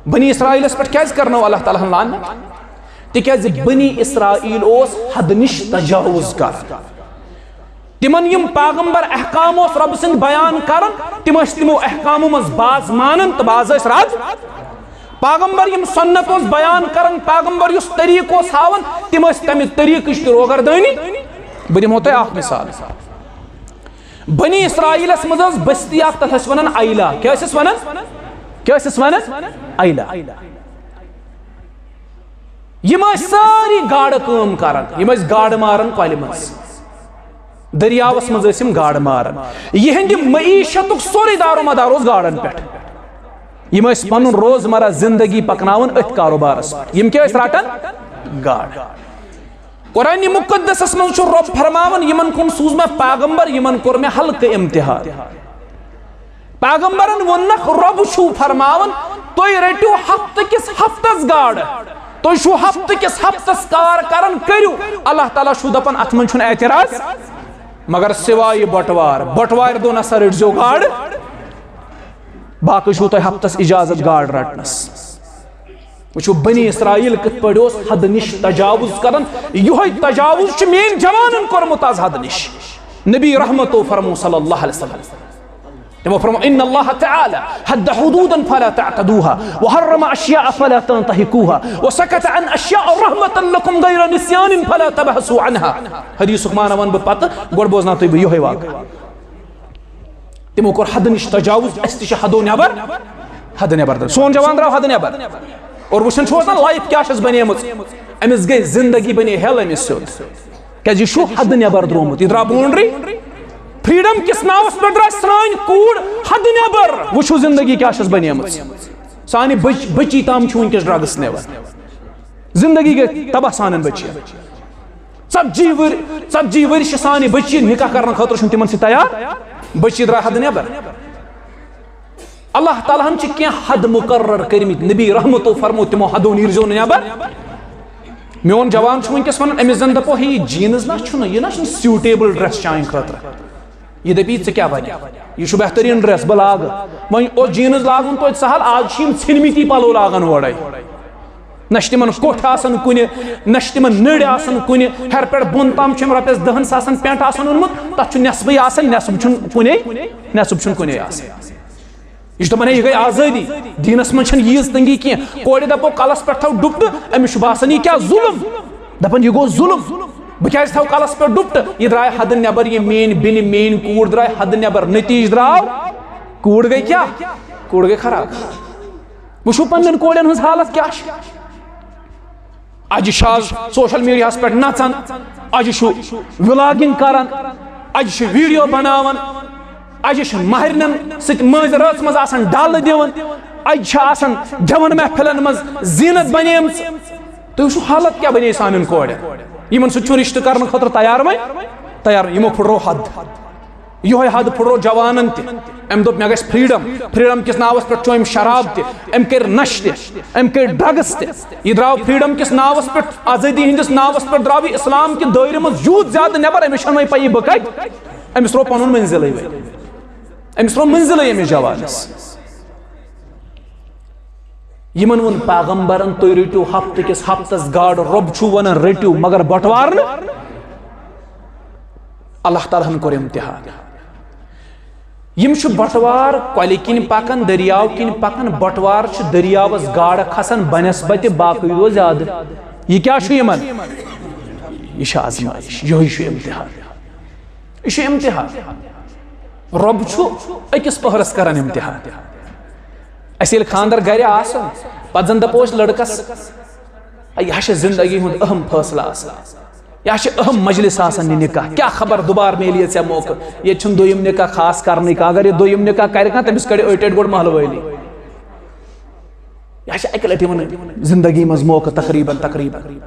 بنی اسرائیلس پٮ۪ٹھ کیٛازِ کرنٲو اللہ تعالیٰ ہن لعنت؟ تِکیٛازِ بنی اسرائیل اوس حد نِش تجاوز کران۔ تِمن یِم پیغمبر احکام اوس رۄبہٕ سٕنٛدۍ بیان کران، تِم ٲسۍ تِمو احکامو منٛز بعض مانان تہٕ بعض ٲسۍ رد۔ پیغمبر یِم سنت اوس بیان کران، پیغمبر یُس طریٖقہٕ اوس ہاوان، تِم ٲسۍ تَمہِ طریٖقٕچ تہِ روگردٲنی۔ بہٕ دِمو تۄہہِ اکھ مثال۔ بنی اسرائیلس منٛز ٲس بستی اکھ، تتھ ٲسۍ ونان ایلا۔ کیٛاہ ٲسِس ونان؟ کیٛاہ ٲسِس ونان؟ ایلا۔ یِم ٲسۍ سٲری گاڈٕ کٲم کران، یِم ٲسۍ گاڈٕ ماران کۄلہِ منٛز، دٔریاوس منٛز ٲسۍ یِم گاڈٕ ماران۔ یِہنٛدِ معیشتُک سورُے دارومدار اوس گاڈن پٮ۪ٹھ۔ یِم ٲسۍ پنُن روزمرہ زندگی پکناوان أتھۍ کاروبارس پٮ۪ٹھ۔ یِم کیٛاہ ٲسۍ رٹان؟ گاڈٕ۔ قرآن مقدسس منٛز چھُ رۄب فرماوان، یِمن کُن سوٗز مےٚ پیغمبر، یِمن کوٚر مےٚ ہلکہٕ امتحان۔ پیغمبرن ووٚننکھ، رۄب چھُو فرماوان، تُہۍ رٔٹِو ہفتہٕ کِس ہفتس گاڈٕ، تُہۍ چھِو ہفتہٕ کِس ہفتس کار کران، کٔرِو۔ اللہ تعالیٰ چھُو دپان، اتھ منٛز چھُنہٕ اعتراض، مگر سوائے بٹوار، بٹوارِ دۄہ نسا رٔٹزیو گاڈٕ، باقٕے چھُو تۄہہِ ہفتس اجازت گاڈٕ رٹنس۔ وٕچھِو، بنی اسرائیل کِتھ پٲٹھۍ اوس حد نِش تجاوز کران۔ یِہوٚے تجاوز چھُ میٲنۍ جوانن کوٚرمُت از حد نِش۔ نبی رحمتو فرمو صلی اللہ علیہ وسلم، تِمو فرمو، ان اللہ تعالی حد حدودا فلا تعتدوها وحرم اشیاء فلا تنتهكوها وسکت عن اشیاء رحمتا لکم غیر نسیان فلا تبحثوا عنها۔ حدیثُک معنی وَنہٕ بہٕ پتہٕ، گۄڈٕ بوزناو تُہۍ بہٕ یِہوٚے واقعہ۔ تِمو کوٚر حدٕ نِش تجاوز، اسہِ تہِ چھِ حدو نٮ۪بر، حدٕ نٮ۪بر درٛاو۔ سون جوان درٛاو حدٕ نٮ۪بر۔ اور وٕچھان چھُو حظ نا لایف کیٛاہ چھَس بنیمٕژ؟ أمِس گٔے زندگی بنے hell أمِس سیوٚد۔ کیٛازِ یہِ چھُ حدٕ نٮ۪بر درٛامُت، یہِ درٛاو boundary۔ Freedom کِس ناوس پٮ۪ٹھ درٛاے سٲنۍ کوٗر حدٕ نٮ۪بر۔ وٕچھِو زندگی کیٛاہ چھَس بنیمٕژ۔ سانہِ بچ-، بچی تام چھُ وٕنکیٚس drugs نِوان۔ زندگی گٔے تباہ سانٮ۪ن بچین۔ ژتجی ؤرۍ، ژتجی ؤرۍ چھِ سانہِ بٔچی نکاح کرنہٕ خٲطرٕ چھُنہٕ تِمن سۭتۍ تیار۔ بٔچی درٛاے حدٕ نٮ۪بر۔ اللہ تعالیٰ ہن چھِ کینٛہہ حد مقرر کٔرمٕتۍ، نبی رحمتو فرمو، تِمو حدو نیٖرزیو نہٕ نٮ۪بر۔ میون جوان چھُ وٕنکیٚس ونان، أمِس زن دپو، ہے، یہِ jeans نہ چھُنہٕ، یہِ نہ چھُنہٕ suitable dress چانہِ خٲطرٕ۔ یہِ دپی، ژٕ کیٛاہ ونکھ؟ یہِ چھُ بہتریٖن dress، بہٕ لاگہٕ۔ وۄنۍ اوس jeans لاگُن توتہِ سہل، آز چھِ یِم ژھیٚنمٕتی پلو لاگان اورے۔ نہ چھِ تِمن کوٚٹھ آسان کُنہِ، نہ چھِ تِمن نٔرۍ آسان کُنہِ، ہیٚرِ پٮ۪ٹھ بۄن تام چھُ أمۍ رۄپیَس دَہَن ساسَن pant آسان اوٚنمُت، تَتھ چھُ نٮ۪صفٕے آسان، نٮ۪صٕف چھُنہٕ کُنے، نٮ۪صٕف چھُنہٕ کُنے آسان۔ یہِ چھُ دَپان، ہے، یہِ گٔے آزٲدی، دیٖنَس منٛز چھَنہٕ ییٖژ تنٛگی کینٛہہ۔ کورِ دَپو، کَلَس پٮ۪ٹھ تھاو ڈُپٹہٕ، أمِس چھُ باسان، یہِ کیٛاہ ظُلُم، دَپان، یہِ گوٚو ظُلُم، بہٕ کیٛازِ تھاوٕ کَلَس پٮ۪ٹھ ڈُپٹہٕ؟ یہِ درٛاے حدٕ نٮ۪بر، یہِ میٛٲنۍ بیٚنہِ، میٛٲنۍ کوٗر درٛاے حدٕ نٮ۪بر۔ نٔتیٖجہٕ درٛاو، کوٗر گٔے کیٛاہ؟ کوٗر گٔے خراب۔ وٕچھِو پننٮ۪ن کورٮ۪ن ہٕنٛز حالت کیٛاہ چھِ۔ اجہِ چھِ آز social media ہس پٮ۪ٹھ نژان، اجہِ چھُ vlogging کران، اجہِ چھِ video بناوان، اجہِ چھِ مہرنٮ۪ن سۭتۍ مٲنٛزِ رٲژ منٛز آسان ڈالہٕ دِوان، اجہِ چھِ آسان گٮ۪وَن محفلن منٛز زیٖنت بنیمٕژ۔ تُہۍ وٕچھِو حالت کیٛاہ بنے سانٮ۪ن کورٮ۪ن، یِمن سۭتۍ چھُ رشتہٕ کرنہٕ خٲطرٕ تیار وۄنۍ، تیار، یِمو پھُٹرو حد۔ یِہوٚے حد پھُٹرو جوانن تہِ۔ أمۍ دوٚپ، مےٚ گژھِ freedom۔ Freedom کِس ناوَس پٮ۪ٹھ چوٚم شراب تہِ، أمۍ کٔرۍ نشہٕ تہِ، أمۍ کٔرۍ drugs تہِ۔ یہِ درٛاو freedom کِس ناوَس پٮ۪ٹھ، آزٲدی ہٕنٛدِس ناوَس پٮ۪ٹھ درٛاو یہِ اِسلام کہِ دٲیرٕ منٛز یوٗت زیادٕ نٮ۪بر، أمِس چھَنہٕ وۄنۍ پَیی بہٕ کَتہِ۔ أمِس روو پَنُن منزلٕے وۄنۍ۔ أمِس روو منزلٕے أمِس جوانَس۔ یِمن ووٚن پیغمبرن، تُہۍ رٔٹِو ہفتہٕ کِس ہفتس گاڈٕ، رۄب چھُ ونان رٔٹِو، مگر بٹوار نہٕ۔ اللہ تعالیٰ ہن کوٚر امتحان۔ یِم چھِ بٹوار کۄلہِ کِنۍ پکان، دٔریاو کِنۍ پکان۔ بٹوار چھِ دٔریاوس گاڈٕ کھسان بنسبتِ باقٕے دۄہ زیادٕ۔ یہِ کیٛاہ چھُ یِمن؟ یہِ چھِ آزمٲیش، یِہوٚے چھُ امتحان۔ یہِ چھُ امتحان۔ رۄب چھُ أکِس پٔہرس کران امتحان۔ اَسہِ ییٚلہِ خانٛدر گرِ آسان، پتہٕ زن دپو أسۍ لڑکس، "ہے، یہِ ہا چھِ زندگی ہُنٛد اہم فٲصلہٕ آسان، یہِ ہا چھِ اہم مجلس آسان، یہِ نکاح، کیٛاہ خبر دُبارٕ میلہِ یہِ ژےٚ موقعہٕ، ییٚتہِ چھُنہٕ دوٚیِم نکاح خاص کرنٕے کانٛہہ، اگر یہِ دوٚیِم نکاح کرِ کانٛہہ، تٔمِس کڑِ أٹۍ أٹۍ گۄڈٕ محلہٕ وٲلی۔" یہِ ہا چھِ اَکہِ لٹہِ یِوان زندگی منٛز موقعہٕ، تقریباً، تقریباً۔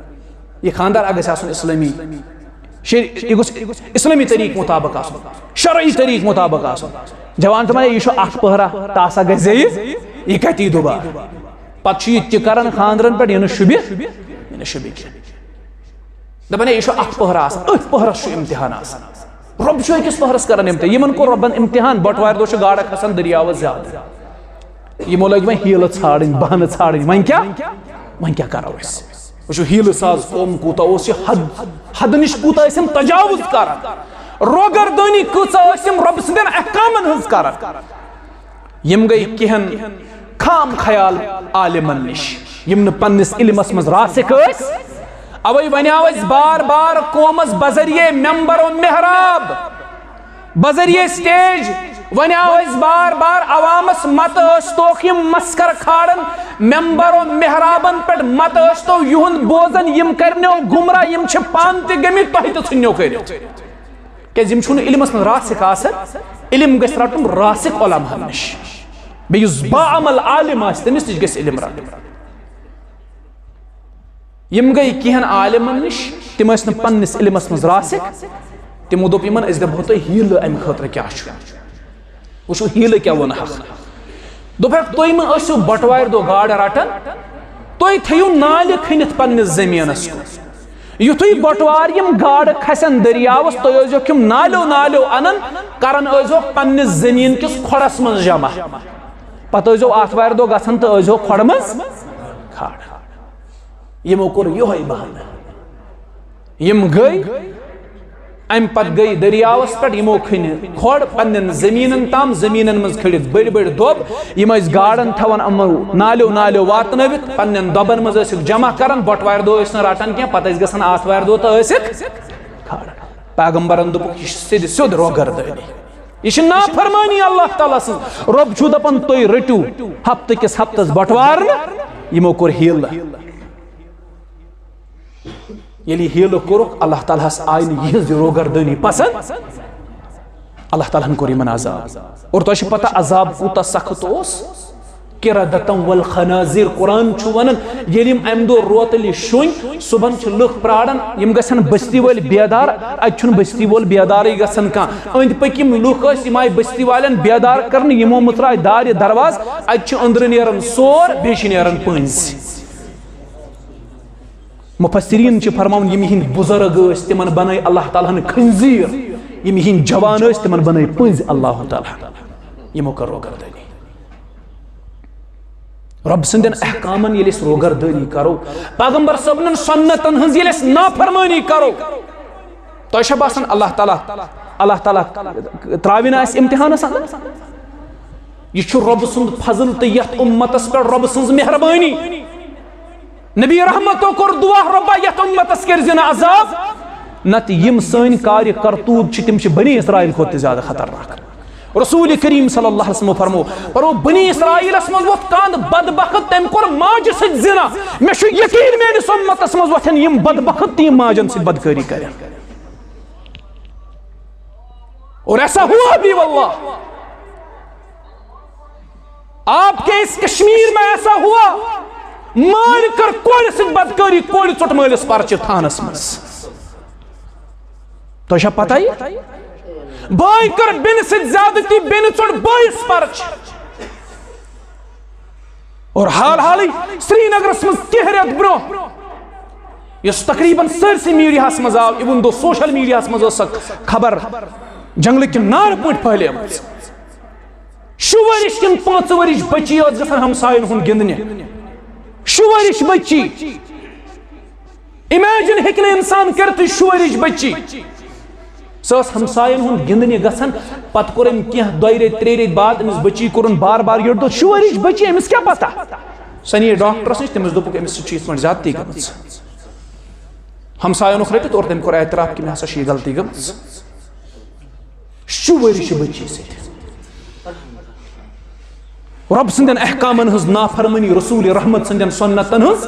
یہِ خانٛدر اگر گژھِ آسُن اسلٲمی، شے-، یہِ گوٚژھ اسلٲمی طریٖقہٕ مطابق آسُن، شرعی طریٖقہٕ مطابق آسُن۔ جوان چھُ وَنان، "یہِ چھُ اکھ پٔہرا، تاسا گژھِ زِ یہِ، یہِ کَتہِ یی دُبارٕ؟" پتہٕ چھُ یہِ تہِ کران خانٛدرن پٮ۪ٹھ، یہِ نہٕ شوٗبہِ، یہِ نہٕ شوٗبہِ کینٛہہ۔ دَپان، "ہے، یہِ چھُ اکھ پٔہرا آسان، أتھۍ پٔہرس چھُ امتحان آسان۔" رۄب چھُ أکِس پٔہرس کران امتحان۔ یِمن کوٚر رۄبن امتحان، بٹوارِ دۄہ چھُ گاڈٕ کھسان دٔریاوس زیادٕ۔ یِمو لٲگۍ وۄنۍ ہیٖلہٕ ژھانڈٕنۍ، بہانہٕ ژھانڈٕنۍ۔ وۄنۍ کیٛاہ؟ وۄنۍ کیٛاہ کرو أسۍ؟ وٕچھِو، ہیٖلہٕ ساز قوم کوٗتاہ اوس، یہِ حد، حدٕ نِش کوٗتاہ ٲسۍ یِم تجاوُز کران، روگردٲنی کۭژاہ ٲسۍ یِم رۄبہٕ سٕنٛدٮ۪ن احکامن ہٕنٛز کران۔ یِم گٔے کینٛہن خام خیال عالمن نِش، یِم نہٕ پننِس علمس منٛز راسِخ ٲسۍ۔ اوے ونیاو اَسہِ بار بار قومس بذریعہ ممبر و محراب، بذریعہ سٹیج، ونیاو اَسہِ بار بار عوامس، مت ٲسۍ توکھ یِم مسکر کھالان ممبر و محرابن پٮ۪ٹھ، مت ٲسۍ تو یِہُنٛد بوزان، یِم کرنیو گمراہ، یِم چھِ پانہٕ تہِ گٔمٕتۍ، تۄہہِ تہِ ژھٕنیو کٔرِتھ۔ کیازِ یِم چھُنہٕ علمس منٛز راسِخ آسان۔ علم گژھِ رٹُن راسِخ علماہن نِش، بیٚیہِ یُس باعمل عالم آسہِ، تٔمِس نِش گژھِ علم رٹُن۔ یِم گٔے کینٛہن عالمن نِش، تِم ٲسۍ نہٕ پننِس علمس منٛز راسِخ۔ تِمو دوٚپ یِمن، "أسۍ دِمہو تۄہہِ ہیٖلہٕ، امہِ خٲطرٕ کیٛاہ چھُ؟" وٕچھِو، ہیٖلہٕ کیٛاہ ووٚن حق۔ دوٚپہکھ، "تُہۍ مہٕ ٲسِو بٹوارِ دۄہ گاڈٕ رٹان، تُہۍ تھٲیِو نالہِ کھٔنِتھ پننِس زٔمیٖنس کُن۔ یُتھُے بٹوار یِم گاڈٕ کھسن دٔریاوس، تُہۍ ٲسۍزیوکھ یِم نالیو نالیو انان، کران ٲسۍزیوکھ پننِس زٔمیٖن کِس کھۄڈس منٛز جمع۔ پتہٕ ٲسۍزیو آتھوارِ دۄہ گژھان تہٕ ٲسۍزیوکھ کھۄڈٕ منٛز کھالان۔" یِمو کوٚر یِہوٚے بہانہٕ۔ یِم گٔے، امہِ پتہٕ گٔے دٔریاوس پٮ۪ٹھ، یِمو کھٔنۍ کھۄڈ پننٮ۪ن زٔمیٖنن تام، زٔمیٖنن منٛز کھٔڑِتھ بٔڑۍ بٔڑۍ دۄب۔ یِم ٲسۍ گاڈن تھاوان یِمو نالیو نالیو واتنٲوِتھ، پننٮ۪ن دۄبن منٛز ٲسِکھ جمع کران، بٹوارِ دۄہ ٲسۍ نہٕ رٹان کینٛہہ، پتہٕ ٲسۍ گژھان آتھوارِ دۄہ تہٕ ٲسِکھ کھالان۔ پیغمبرن دوٚپُکھ، "یہِ چھِ سیٚدِ سیوٚد روگردٲنی، یہِ چھِ نافرمٲنی اللہ تعالیٰ سٕنٛز۔" رۄب چھُ دپان، "تُہۍ رٔٹِو ہفتہٕ کِس ہفتس بٹوار نہٕ۔" یِمو کوٚر ہیٖلہٕ۔ ییٚلہِ یہِ ہیٖلہٕ کوٚرُکھ، اللہ تعالیٰ ہس آیہِ نہٕ یِہٕنٛز یہِ روگردٲنی پسنٛد۔ اللہ تعالیٰ ہن کوٚر یِمن عذاب۔ اور تۄہہِ چھِ پتہ عذاب کوٗتاہ سخت اوس؟ قردة والخنازير۔ قرآن چھُ ونان، ییٚلہِ یِم امہِ دۄہ روتلہِ شوٚنگۍ، صبحن چھِ لُکھ پراران، یِم گژھن بستی وٲلۍ بیدار، اتہِ چھُنہٕ بستی وول بیدارٕے گژھان کانٛہہ۔ أنٛدۍ پٔکۍ یِم لُکھ ٲسۍ، یِم آیہِ بستی والٮ۪ن بیدار کرنہٕ، یِمو مُژراے دارِ دروازٕ، اتہِ چھِ أنٛدرٕ نیران سور، بیٚیہِ چھِ نیران پٔنٛزۍ۔ مفسرین چھِ فرماوان، یِم یِہِنٛدۍ بُزرگ ٲسۍ، تِمن بنٲے اللہ تعالیٰ ہن خنزیر، یِم یِہِنٛدۍ جوان ٲسۍ، تِمن بنٲے پٔنٛزۍ اللہ تعالیٰ ہن۔ یِمو کٔر روگردٲنی۔ رۄب سٕنٛدٮ۪ن احکامن ییٚلہِ أسۍ روگردٲنی کرو، پیغمبر صٲبنٮ۪ن سنتن ہٕنٛز ییٚلہِ أسۍ نافرمٲنی کرو، تۄہہِ چھا باسان اللہ تعالیٰ، اللہ تعالیٰ ترٛاوِ نہٕ اَسہِ امتحانس اندر؟ یہِ چھُ رۄب سُنٛد فضل تہٕ یتھ امتس پٮ۪ٹھ رۄب سٕنٛز مہربٲنی۔ نبی رحمتو کوٚر دعا، "رۄبا، یتھ امتس کٔرۍ زِ نہٕ عذاب۔" نتہٕ یِم سٲنۍ کارِ کرتوٗت چھِ، تِم چھِ بنی اسرائیل کھۄتہٕ تہِ زیادٕ خطرناک۔ رسول کریم صلی اللہ علیہ وسلم فرمو، فرمو، بنی اسرائیلس منٛز ووٚتھ کانٛہہ بدبخت، تٔمۍ کوٚر ماجہِ سۭتۍ زنا۔ مےٚ چھُ یقین میٲنِس امتس منٛز وۄتھن یِم بدبخت، تہِ یِم ماجن سۭتۍ بدکٲری کرن۔ اور ایسا ہوا بھی واللہ۔ آپ کے اس کشمیر میں ایسا ہوا، مٲلۍ کٔر کورِ سۭتۍ بدکٲری، کورِ ژوٚٹ مٲلِس پرچہِ تھانس منٛز۔ تۄہہِ چھا پتہ یہِ؟ بٲے کٔر بیٚنہِ سۭتۍ زیادتی، بیٚنہِ ژوٚٹ بٲیِس پرچہِ۔ اور حال حالٕے سرینگرس منٛز کینٛہہ رٮ۪تھ برونٛہہ، یۄس تقریباً سٲرسٕے میٖڈیاہس منٛز آو، even though social mediaہس منٛز ٲس سۄ خبر جنگلہٕ کہِ نارٕ پٲٹھۍ پھٔہلیمٕژ۔ شُہ ؤرِش کِنہٕ پانٛژٕ ؤرِش بٔچی ٲس گژھان ہمساین ہُنٛد گِنٛدنہِ۔ شُہ ؤرِش بٔچی۔ Imagine ہیٚکہِ نہٕ اِنسان کٔرِتھٕے، شُہ ؤرِش بٔچی۔ سۄ ٲس ہمساین ہُنٛد گِنٛدنہِ گژھان۔ پتہٕ کوٚر أمۍ کینٛہہ دۄیہِ ریٚتۍ، ترٛیٚیہِ ریٚتۍ بعد أمِس بٔچی کوٚرُن بار بار یٔڈ دۄد، شُہ ؤرِش بٔچی، أمِس کیٛاہ پتہ؟ سۄ نِیے ڈاکٹرس نِش، تٔمِس دوٚپُکھ، أمِس سۭتۍ چھُ یِتھ پٲٹھۍ زیادتی گٔمٕژ۔ ہمساین اوس رٔٹِتھ اور تٔمۍ کوٚر اعتراف کہِ مےٚ ہسا چھِ یہِ غلطی گٔمٕژ۔ شُہ ؤرِش بٔچی سۭتۍ۔ رۄب سٕنٛدٮ۪ن احکامن ہٕنٛز نافرمٲنی، رسول رحمت سٕنٛدٮ۪ن سنتن ہٕنٛز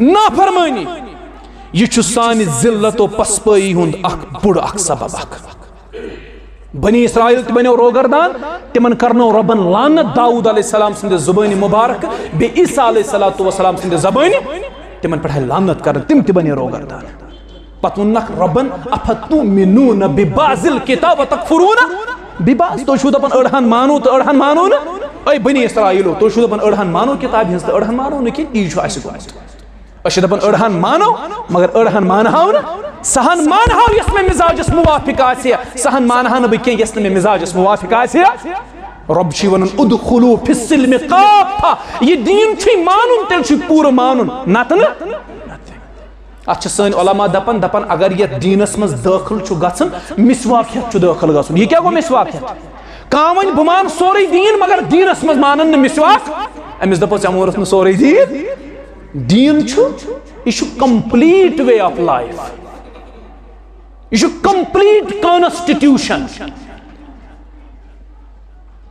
نافرمٲنی، یہِ چھُ سانہِ ذلت و پسپٲیی ہُنٛد اکھ بوٚڑ اکھ سبب اکھ۔ بنی اسرائیل تہِ بنیو روگردان، تِمن کرنو رۄبن لعنت۔ داؤد علیہ السلام سٕنٛدِ زبٲنہِ مبارک، بیٚیہِ عیسیٰ علیہ الصلوۃ والسلام سٕنٛدِ زبٲنہِ، تِمن پٮ۪ٹھ آیہِ لعنت کرنہٕ، تِم تہِ بنے روگردان۔ پتہٕ ووٚننکھ رۄبن، "افتؤمنون ببعض الکتاب وتکفرون ببعض"، تُہۍ چھِو دپان أڑہن مانو تہٕ أڑہن مانو نہٕ۔ اے بنی اسرائیلو، تُہۍ چھِو دپان أڑہن مانو کتابہِ ہٕنٛز تہٕ أڑہن مانو نہٕ کینٛہہ، تی چھُ اَسہِ گوٚمُت۔ أسۍ چھِ دپان أڑہن مانو، مگر أڑہن مانہاو نہٕ، سہن مانہاو یۄس مےٚ مزاجس موافق آسہِ، سہن مانہاو نہٕ بہٕ کینٛہہ یۄس نہٕ مےٚ مزاجس موافق آسہِ۔ رۄب چھُے ونان، "ادخلوا فی السلم کافہ"، یہِ دیٖن چھُے مانُن، تیٚلہِ چھُے پوٗرٕ مانُن، نتہٕ نہٕ۔ اتھ چھِ سٲنۍ علماء دپان، دپان اگر یتھ دیٖنس منٛز دٲخل چھُ گژھُن، مسواک ہٮ۪تھ چھُ دٲخل گژھُن۔ یہِ کیٛاہ گوٚو مسواک ہٮ۪تھ؟ کانٛہہ ونہِ بہٕ مانہٕ سورُے دیٖن، مگر دیٖنس منٛز مانن نہٕ مسواک، أمِس دپو ژےٚ مونُتھ نہٕ سورُے دیٖن۔ دیٖن چھُ، یہِ چھُ complete way of life، یہِ چھُ complete constitution۔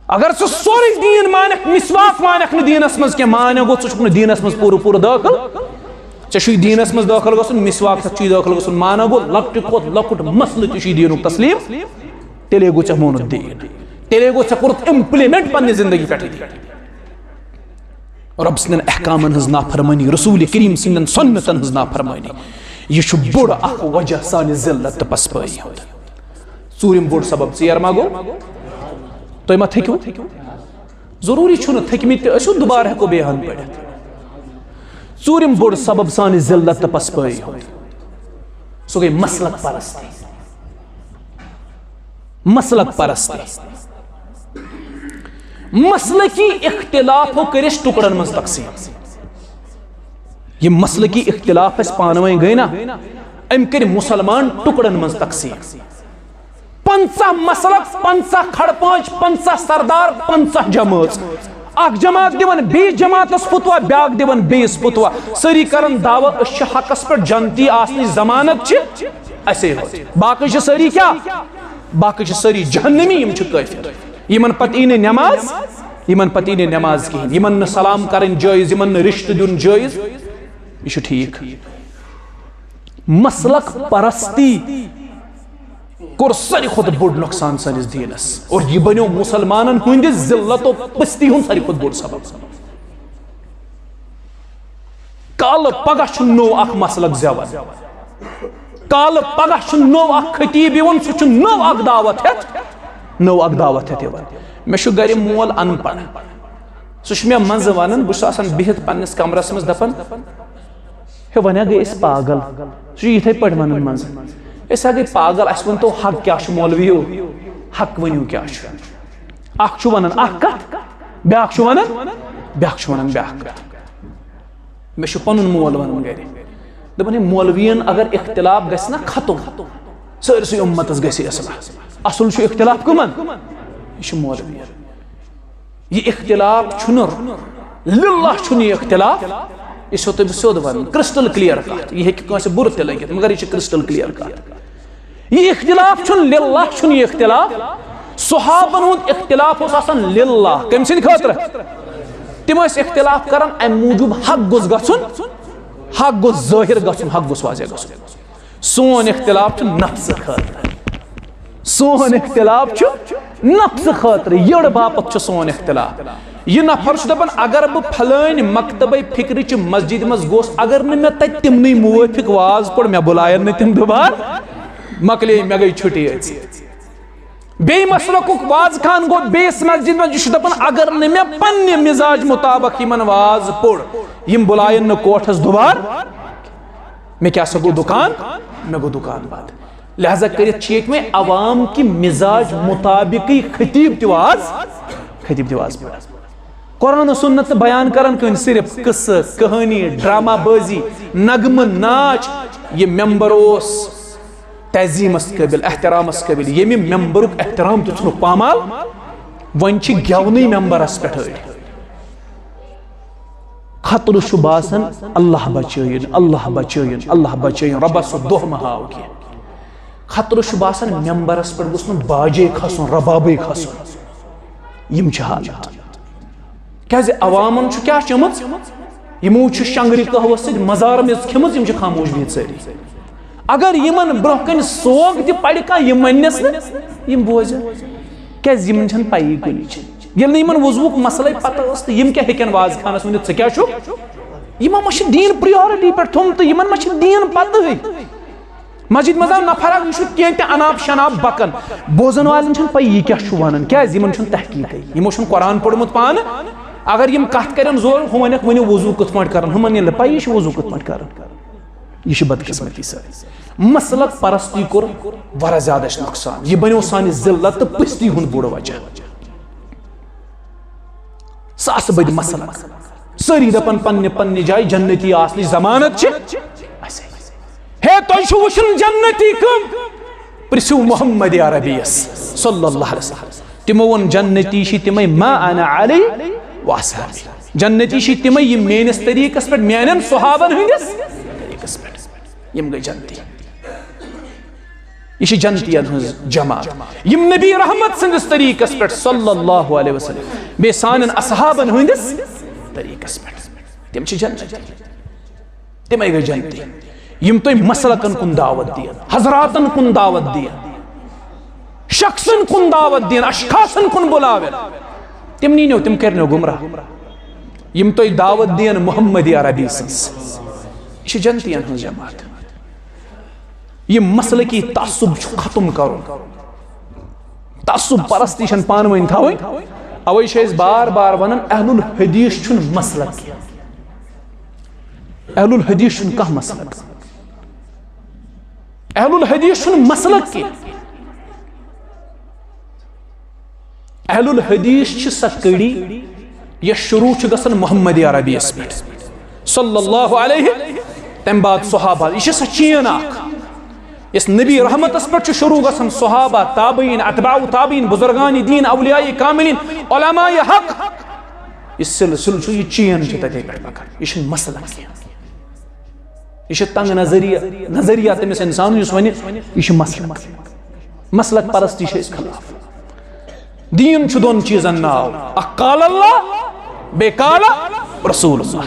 اگر ژٕ سورُے دیٖن مانکھ، مسواک مانکھ نہٕ دیٖنس منٛز کینٛہہ، مانیو گوٚو ژٕ چھُکھ نہٕ دیٖنس منٛز پوٗرٕ پوٗرٕ دٲخل۔ ژےٚ چھُے دیٖنس منٛز دٲخل گژھُن، مسواک ہٮ۪تھ چھُے دٲخل گژھُن، مانو گوٚو لۄکٹہِ کھۄتہٕ لۄکُٹ مسلہٕ تہِ چھُے دیٖنُک تسلیٖم۔ تیٚلے گوٚو ژےٚ مونُت دیٖن، تیٚلے گوٚو ژےٚ کوٚرُتھ implement پننہِ زندگی پٮ۪ٹھ۔ رۄب سٕنٛدٮ۪ن احکامن ہٕنٛز نافرمٲنی، رسول کریم سٕنٛدٮ۪ن سنتن ہٕنٛز نافرمٲنی، یہِ چھُ بوٚڑ اکھ وجہ سانہِ ذلت تہٕ پسپٲیی ہُنٛد۔ ژوٗرِم بوٚڑ سبب ژیر ما گوٚو؟ تُہۍ ما تھٔکِو؟ ضروٗری چھُنہٕ تھٔکمٕتۍ تہِ ٲسِو، دُبارٕ ہٮ۪کو بیٚیہِ ہن پٔرِتھ۔ ژوٗرِم بوٚڑ سبب سانہِ ذلت تہٕ پسپٲیی ہُنٛد، سُہ گٔے مسلک پرستی۔ مسلک پرستی۔ مسلکی اختلافو کٔرۍ أسۍ ٹُکڑن منٛز تقسیٖم۔ یِم مسلکی اختلاف اَسہِ پانہٕ ؤنۍ گٔے نا، أمۍ کٔرۍ مُسلمان ٹُکڑن منٛز تقسیٖم۔ پنٛژاہ مسلک، پنٛژاہ کھڑپانچ، پنٛژاہ سردار، پنٛژاہ جمٲژ۔ اکھ جماعت دِوان بیٚیِس جماعتس فتوا، بیٛاکھ دِوان بیٚیِس فتوا۔ سٲری کران دعویٰ، أسۍ چھِ حقس پٮ۪ٹھ، جنتی آسنٕچ ضمانت چھِ اَسے یوت۔ باقٕے چھِ سٲری کیٛاہ؟ باقٕے چھِ سٲری جہنمی، یِم چھِ کٲفر۔ یِمن پتہٕ یی نہٕ نٮ۪ماز، یِمن پتہٕ یی نہٕ نٮ۪ماز کِہیٖنۍ، یِمن نہٕ سلام کرٕنۍ جٲیز، یِمن نہٕ رشتہٕ دیُن جٲیز۔ یہِ چھُ ٹھیٖک۔ مسلک پرستی کوٚر ساروی کھۄتہٕ بوٚڑ نۄقصان سٲنِس دیٖنس، اور یہِ بنیو مُسلمانن ہٕنٛدِ ذلت و پستی ہُنٛد ساروی کھۄتہٕ بوٚڑ سبب۔ کالہٕ پگاہ چھُ نوٚو اکھ مسلک زٮ۪وان، کالہٕ پگاہ چھُ نوٚو اکھ خطیب یِوان، سُہ چھُ نوٚو اکھ دعوت ہٮ۪تھ، نوٚو اکھ دعوت ہٮ۪تھ یِوان۔ مےٚ چھُ گرِ مول ان پڑھ، سُہ چھُ مےٚ منٛزٕ ونان، بہٕ چھُس آسان بِہِتھ پننِس کمرس منٛز دپان، ہے، وۄنۍ ہا گٔے أسۍ پاگل۔ سُہ چھُ یِتھَے پٲٹھۍ وَنان منٛزٕ، "أسۍ ہا گٔے پاگل، اَسہِ ؤنۍ تو حق کیٛاہ چھُ مولویو؟ حق ؤنِو کیٛاہ چھُ؟" اَکھ چھُ وَنان اَکھ کَتھ، بیٛاکھ چھُ وَنان، بیٛاکھ چھُ وَنان بیٛاکھ کَتھ۔ مےٚ چھُ پَنُن مول وَنان گَرِ، دَپان، "ہے، مولوِیَن اگر اختلاف گژھِ نا ختم، سٲرسٕے اُمتَس گژھِ اصلاح۔ اَصٕل چھُ اختلاف کٕمَن؟ یہِ چھُ مولوِیَن۔" یہِ اختلاف چھُنہٕ للہ، چھُنہٕ یہِ اختلاف۔ یہِ چھُسو تۄہہِ بہٕ سیوٚد وَنان، crystal clear کَتھ۔ یہِ ہیٚکہِ کٲنٛسہِ بُرٕ تہِ لٔگِتھ، مگر یہِ چھِ crystal clear کَتھ۔ یہِ اختلاف چھُنہٕ للہ، چھُنہٕ یہِ اختلاف۔ صحابن ہُنٛد اختلاف اوس آسان للہ۔ کٔمۍ سٕنٛدِ خٲطرٕ؟ تِم ٲسۍ اختلاف کران اَمہِ موٗجوٗب، حق گوٚژھ گژھُن، حق گوٚژھ ظٲہِر گژھُن، حق گوٚژھ واضح گژھُن۔ سون اختلاف چھُ نفسہٕ خٲطرٕ۔ سون اختلاف چھُ نفسہٕ خٲطرٕ، یٔڑ باپتھ چھُ سون اختلاف۔ یہِ نفر چھُ دَپان، اگر بہٕ پھلٲنۍ مکتبے فکرِ چہِ مسجدِ منٛز گوس، اگر نہٕ مےٚ تَتہِ تِمنٕے موٲفِق واز پوٚر، مےٚ بُلایَن نہٕ تِم دُبارٕ، مۄکلے، مےٚ گٔے چھُٹی أژ۔ بیٚیہِ مسلکُک واز خان گوٚو بیٚیِس مسجدِ منٛز، یہِ چھُ دَپان، اگر نہٕ مےٚ پننہِ مزاج مطابق یِمن واز پوٚر، یِم بُلایَن نہٕ کوٹھس دُبارٕ۔ مےٚ کیٛاہ سا گوٚو دُکان؟ مےٚ گوٚو دُکان بنٛد۔ لہذا کٔرِتھ چھِ ییٚتہِ وۄنۍ عوام کہِ مزاج مطابقٕے خطیب تہِ واز، خطیب تہِ واز پران۔ قرآن و سنت نہٕ بیان کران کٕہٕنۍ، صرف قصہٕ، کہانی، ڈرامہ بازی، نغمہٕ، ناچ۔ یہِ ممبر اوس تعظیمس قٲبل، احترامس قٲبل، ییٚمہِ ممبرُک احترام تہِ ژھُنُکھ پامال، وۄنۍ چھِ گٮ۪ونٕے ممبرس پٮ۪ٹھ أڑۍ۔ خطرٕ چھُ باسان، اللہ بچٲیِن، اللہ بچٲیِن، اللہ بچٲیِن، رۄبس سُہ دۄہ مہ ہاو کینٛہہ۔ خطرٕ چھُ باسان ممبرس پٮ۪ٹھ گوٚژھ نہٕ باجے کھسُن، ربابے کھسُن۔ یِم چھِ حالت۔ کیازِ عوامن چھُ کیاہ چٔمٕژ؟ یِمو چھُ شنگرِ قہوس سۭتۍ مزارٕ میٚژ کھٔمٕژ، یِم چھِ خاموش بِہِتھ سٲری۔ اگر یِمن برونٛہہ کنہِ سوگ تہِ پرِ کانٛہہ، یِم وننس نہٕ، یِم بوزن۔ کیازِ یِمن چھنہٕ پیی کُنِچ۔ ییٚلہِ نہٕ یِمن وضوُک مسلے پتہ ٲس، تہٕ یِم کیاہ ہیٚکن وازٕ خانس ؤنِتھ، "ژٕ کیاہ چھُکھ؟" یِمو ما چھُ دیٖن پریورٹی پٮ۪ٹھ تھوٚمُت، تہٕ یِمن ما چھُ دیٖن پتہٕے؟ مسجد منٛز آو نفر اکھ، یہِ چھُ کینٛہہ تہِ اناپ شناپ بکان۔ بوزن والٮ۪ن چھنہٕ پَیی یہِ کیٛاہ چھُ ونان، کیٛازِ یِمن چھُنہٕ تحقیٖقٕے، یِمو چھُنہٕ قرآن پوٚرمُت پانہٕ۔ اگر یِم کتھ کرن زور، ہُہ ونکھ، "ؤنِو وضو کِتھ پٲٹھۍ کرن"، ہُمن ییٚلہِ نہٕ پَیی چھِ وضو کِتھ پٲٹھۍ کرن۔ یہِ چھِ بدقسمتی سٲنۍ۔ مسلک پرستی کوٚر واریاہ زیادٕ اَسہِ نۄقصان۔ یہِ بنیو سانہِ ذلت تہٕ پستی ہُنٛد بوٚڑ وجہ۔ ساسہٕ بٔدۍ مسلک۔ سٲری دپان پننہِ پننہِ جایہِ جنتی آسنٕچ ضمانت چھِ اَسہِ۔ ہے، تۄہہِ چھُو وٕچھُن جنتی کٕم؟ پرژھِو محمد عربیس صلی اللہ علیہ وسلم۔ تِمو ووٚن، "جنتی چھِ تِمے ما انا علی و اصحابی۔" جنتی چھِ تِمے یِم میٲنِس طریٖقس پٮ۪ٹھ، میانٮ۪ن صحابن ہٕنٛدِس طریٖقس پٮ۪ٹھ، یِم گٔے جنتی۔ یہِ چھِ جنتین ہٕنٛز جماعت، یِم نبی رحمت سٕنٛدِس طریٖقس پٮ۪ٹھ صلی اللہ علیہ وسلم، بیٚیہِ سانٮ۪ن اصحابن ہٕنٛدِس طریٖقس پٮ۪ٹھ، تِم چھِ جنتی۔ تِمے گٔے جنتی، یِم تُہۍ مسلکن کُن دعوت دِیِن، حضراتن کُن دعوت دِیِن، شخصن کُن دعوت دِیِن، اشخاصن کُن بُلاوِن۔ تِم نیٖنو، تِم کٔرنو گمراہ۔ یِم تُہۍ دعوت دِیِن محمد عربی سٕنٛز، یہِ چھِ جنتین ہٕنٛز جماعت۔ یہِ مسلکی تعصب چھُ ختم کرُن۔ تعصب پرستی چھنہٕ پانہٕ ؤنۍ تھاوٕنۍ۔ اوے چھِ أسۍ بار بار ونان، اہل الحدیث چھُنہٕ مسلک کینٛہہ۔ اہل الحدیث چھُنہٕ کانٛہہ مسلک۔ اہل الحدیث چھُنہٕ مسلک کینٛہہ۔ اہل الحدیث چھِ سۄ کڑی یۄس شروع چھِ گژھان محمد عربی یس پٮ۪ٹھ صلی اللہ علیہ، تمہِ بعد صحابہ۔ یہِ چھِ سۄ چین اکھ یۄس نبی رحمتس پٮ۪ٹھ چھُ شروع گژھان، صحابہ، تابعین، اتباع تابعین، بزرگان دین، اولیاء کاملین، علماء حق۔ یہِ سلسلہٕ چھُ، یہِ چین چھِ تتے پٮ۪ٹھ پکان، یہِ چھُنہٕ مسلک کینٛہہ۔ یہِ چھُ تنگ نظریہ، نظریہ تٔمِس انسان یُس ونہِ یہِ چھُ مسلک۔ مسلک پرستی چھِ أسۍ خلاف۔ دین چھُ دۄن چیٖزن ناو، اکھ قال اللہ، بیٚیہِ قال رسول اللہ۔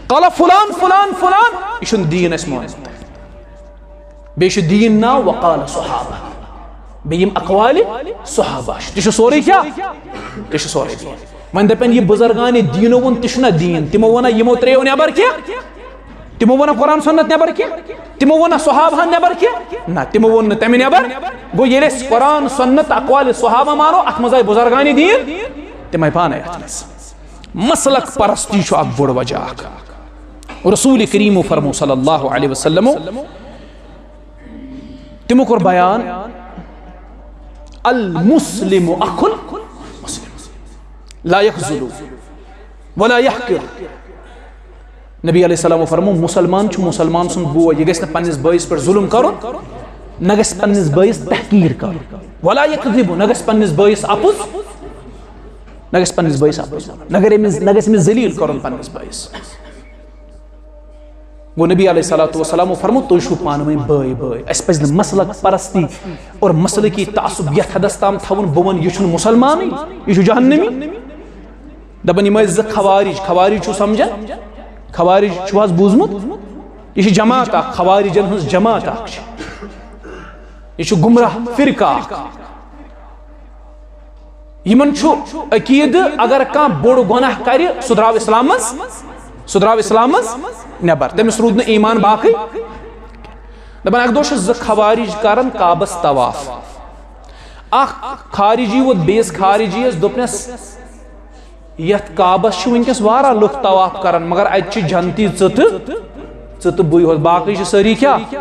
قال فلان، فلان، فلان، یہِ چھُنہٕ دین اَسہِ مونمُت۔ بیٚیہِ چھُ دین ناو وقال صحابہ، بیٚیہِ یِم اقوالِ صحابہ چھِ، تہِ چھُ سورُے کیٛاہ؟ تہِ چھُ سورُے دین۔ وۄنۍ دَپن یہِ بُزرگانِ دیٖنو ووٚن، تہِ چھُنہ دین۔ تِمو ووٚنا یِمو ترٛیو نٮ۪بر کینٛہہ؟ تِمو ووٚنا قرآن سنت نٮ۪بر کینٛہہ؟ تِمو ووٚنا صحابہن نٮ۪بر کینٛہہ؟ نہ، تِمو ووٚن نہٕ تَمہِ نٮ۪بر۔ گوٚو ییٚلہِ أسۍ قرآن سنت اقوالِ صحابہ مانو، اتھ منٛز آیہِ بُزرگانِ دیٖن، تِم آیہِ پانے اتھ منٛز۔ مسلک پرستی چھُ اکھ بوٚڑ وجہ اکھ۔ رسول کریمو فرمو صلی اللہ علیہ وسلمو، تِمو کوٚر بیان، "المسلم اخ المسلم، لا یخذلہ ولا یحقر۔" نبی علیہ السلام فرمو، مسلمان چھُ مسلمان سُنٛد بوے، یہِ گژھِ نہٕ پننِس بٲیِس پٮ۪ٹھ ظلم کرُن، نہ گژھِ پننِس بٲیِس تحقیر کرُن، ولا یکذب، نہ گژھِ پننِس بٲیِس اپُز، نہ گژھِ پننِس بٲیِس اپُز، نہ گژھِ أمِس، نہ گژھِ أمِس ذلیل کرُن پننِس بٲیِس۔ گوٚو نبی علیہ الصلوۃ والسلام فرمو، تُہۍ چھِو پانہٕ ؤنۍ بٲے بٲے۔ اَسہِ پَزِ نہٕ مسلک پرستی اور مسلکی تعصب یَتھ حدس تام تھاوُن، بہٕ وَنہٕ، یہِ چھُنہٕ مُسلمانٕے، یہِ چھُ جہنمی۔ دَپان یِم ٲسۍ زٕ خوارج، خوارج چھُو سمجھان؟ خوارج چھُو حظ بوٗزمُت؟ یہِ چھِ جماعت اَکھ، خوارجَن ہٕنٛز جماعت اَکھ چھِ۔ یہِ چھُ گمراہ فرقہٕ اَکھ۔ یِمن چھُ عقیدٕ، اگر کانٛہہ بوٚڑ گۄناہ کرِ، سُہ درٛاو اسلام منٛز، سُہ درٛاو اسلام منٛز نٮ۪بر، تٔمِس روٗد نہٕ ایمان باقٕے۔ دَپان، اَکہِ دۄہ چھِ زٕ خوارج کران کعبس طواف۔ اکھ خارجی ووت بیٚیِس خارجیَس، دوٚپنَس، "یَتھ کعبس چھِ وٕنکیٚس واریاہ لُکھ طواف کران، مگر اَتہِ چھِ جنتی ژٕ تہٕ، ژٕ تہٕ بٕے ہوت، باقٕے چھِ سٲری کیٛاہ؟"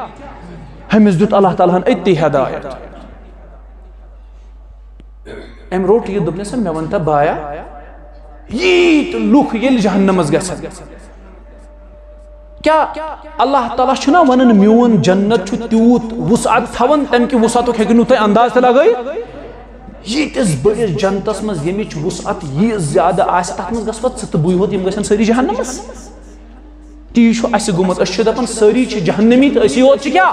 ہُمِس دیُت اللہ تعالیٰ ہن أتی ہدایت۔ أمۍ روٚٹ یہِ، دوٚپنَس، "مےٚ وَن تہٕ بایا، ییٖتۍ لُکھ ییٚلہِ جہنمس گژھن، کیا اللہ تعالیٰ چھُنا ونان، میون جنت چھُ تیوٗت وسعت تھاوان، تمہِ کہِ وسعتُک ہیٚکِو نہٕ تُہۍ انداز تہِ لگٲیِتھ؟ ییٖتِس بٔڑِس جنتس منٛز ییٚمِچ وسعت ییٖژ زیادٕ آسہِ، تتھ منٛز گژھوا ژٕ تہٕ بٕے ہوت، یِم گژھن سٲری جہنمس؟ تی چھُ اسہِ گوٚمُت، أسۍ چھِ دپان سٲری چھِ جہنمی تہٕ أسی ہوت چھِ کیا؟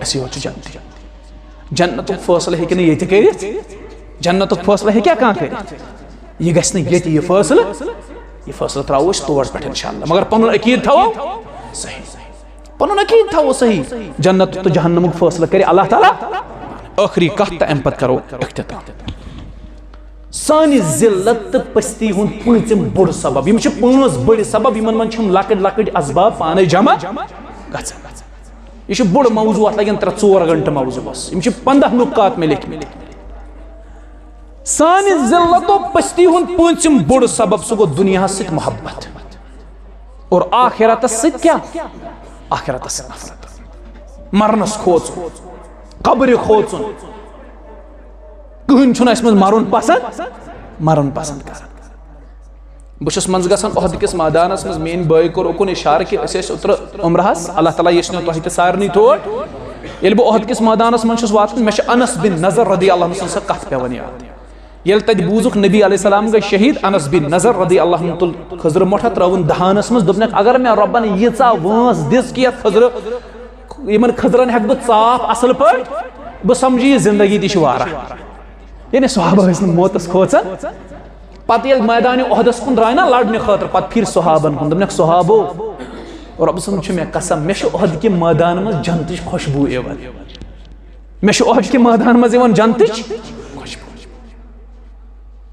أسی ہوت چھِ جنتی۔ جنتُک فٲصلہٕ ہیٚکہِ نہٕ ییٚتہِ کٔرِتھ، جنتُک فٲصلہٕ ہیٚکیٛاہ کانٛہہ کٔرِتھ؟ یہِ گژھِ نہٕ ییٚتہِ یہِ فٲصلہٕ، یہِ فٲصلہٕ ترٛاوو أسۍ تور پٮ۪ٹھ انشاءاللہ، مگر پنُن عقیٖد تھاوو صحیح، پنُن عقیٖد تھاوو صحیح۔ جنت تہٕ جہنمُک فٲصلہٕ کرِ اللہ تعالیٰ۔ ٲخری کتھ تہٕ امہِ پتہٕ کرو اختتام۔ سانہِ ذلت تہٕ پستی ہُنٛد پوٗنٛژِم بوٚڑ سبب، یِم چھِ پانٛژھ بٔڑۍ سبب، یِمن منٛز چھِ یِم لۄکٕٹۍ لۄکٕٹۍ اسباب پانے جمع گژھان۔ یہِ چھُ بوٚڑ موضوع، اتھ لگن ترٛےٚ ژور گھنٹہٕ موضوعس۔ یِم چھِ پنٛداہ نکات مےٚ لیکھمٕتۍ۔ سانہِ ذلت و پستی ہُنٛد پوٗنٛژِم بوٚڑ سبب، سُہ گوٚو دُنیاہس سۭتۍ محبت اور آخرتس سۭتۍ کیٛاہ؟ آخرتس سۭتۍ نفرت، مرنس کھوژُن، قبرِ کھوژُن۔ کٕہٕنۍ چھُنہٕ اَسہِ منٛز مرُن پسند، مرُن پسند کران۔ بہٕ چھُس منٛزٕ گژھان احد کِس مٲدانس منٛز، میٲنۍ بٲے کوٚر اُکُن اِشارٕ کہِ أسۍ ٲسۍ اوترٕ عمرہس، اللہ تعالیٰ یژھنو تۄہہِ تہِ سارنٕے تور۔ ییٚلہِ بہٕ احد کِس مٲدانس منٛز چھُس واتان، مےٚ چھِ انس بن نضر رضی اللہ عنہ سٕنٛز سۄ کتھ پٮ۪وان یاد۔ ییٚلہِ تتہِ بوٗزُکھ نبی علیہ السلام گٔے شہیٖد، انس بن نضر رضی اللہ عنہ تُل خٔزرٕ مۄٹھ، ترٲوٕن دہانس منٛز، دوٚپنکھ، اگر مےٚ رۄبن ییٖژاہ وٲنٛس دِژ کہِ یتھ خٔزرٕ، یِمن خٔزرن ہٮ۪کہٕ بہٕ ژاپھ اصل پٲٹھۍ، بہٕ سمجھٕ یہِ زندگی تہِ چھِ واریاہ۔ یعنی صحابہ ٲسۍ نہٕ موتس کھوژان۔ پتہٕ ییٚلہِ میدانِ احدس کُن درٛاے نا لڑنہٕ خٲطرٕ، پتہٕ پھِرۍ صحابن کُن، دوٚپنکھ، صحابو، رۄبہٕ سُنٛد چھُ مےٚ قسم، مےٚ چھُ احد کہِ مٲدانہٕ منٛز جنتٕچ خوشبوٗ یِوان۔ مےٚ چھُ احد کہِ مٲدانہٕ منٛز یِوان جنتٕچ خوشبوٗ۔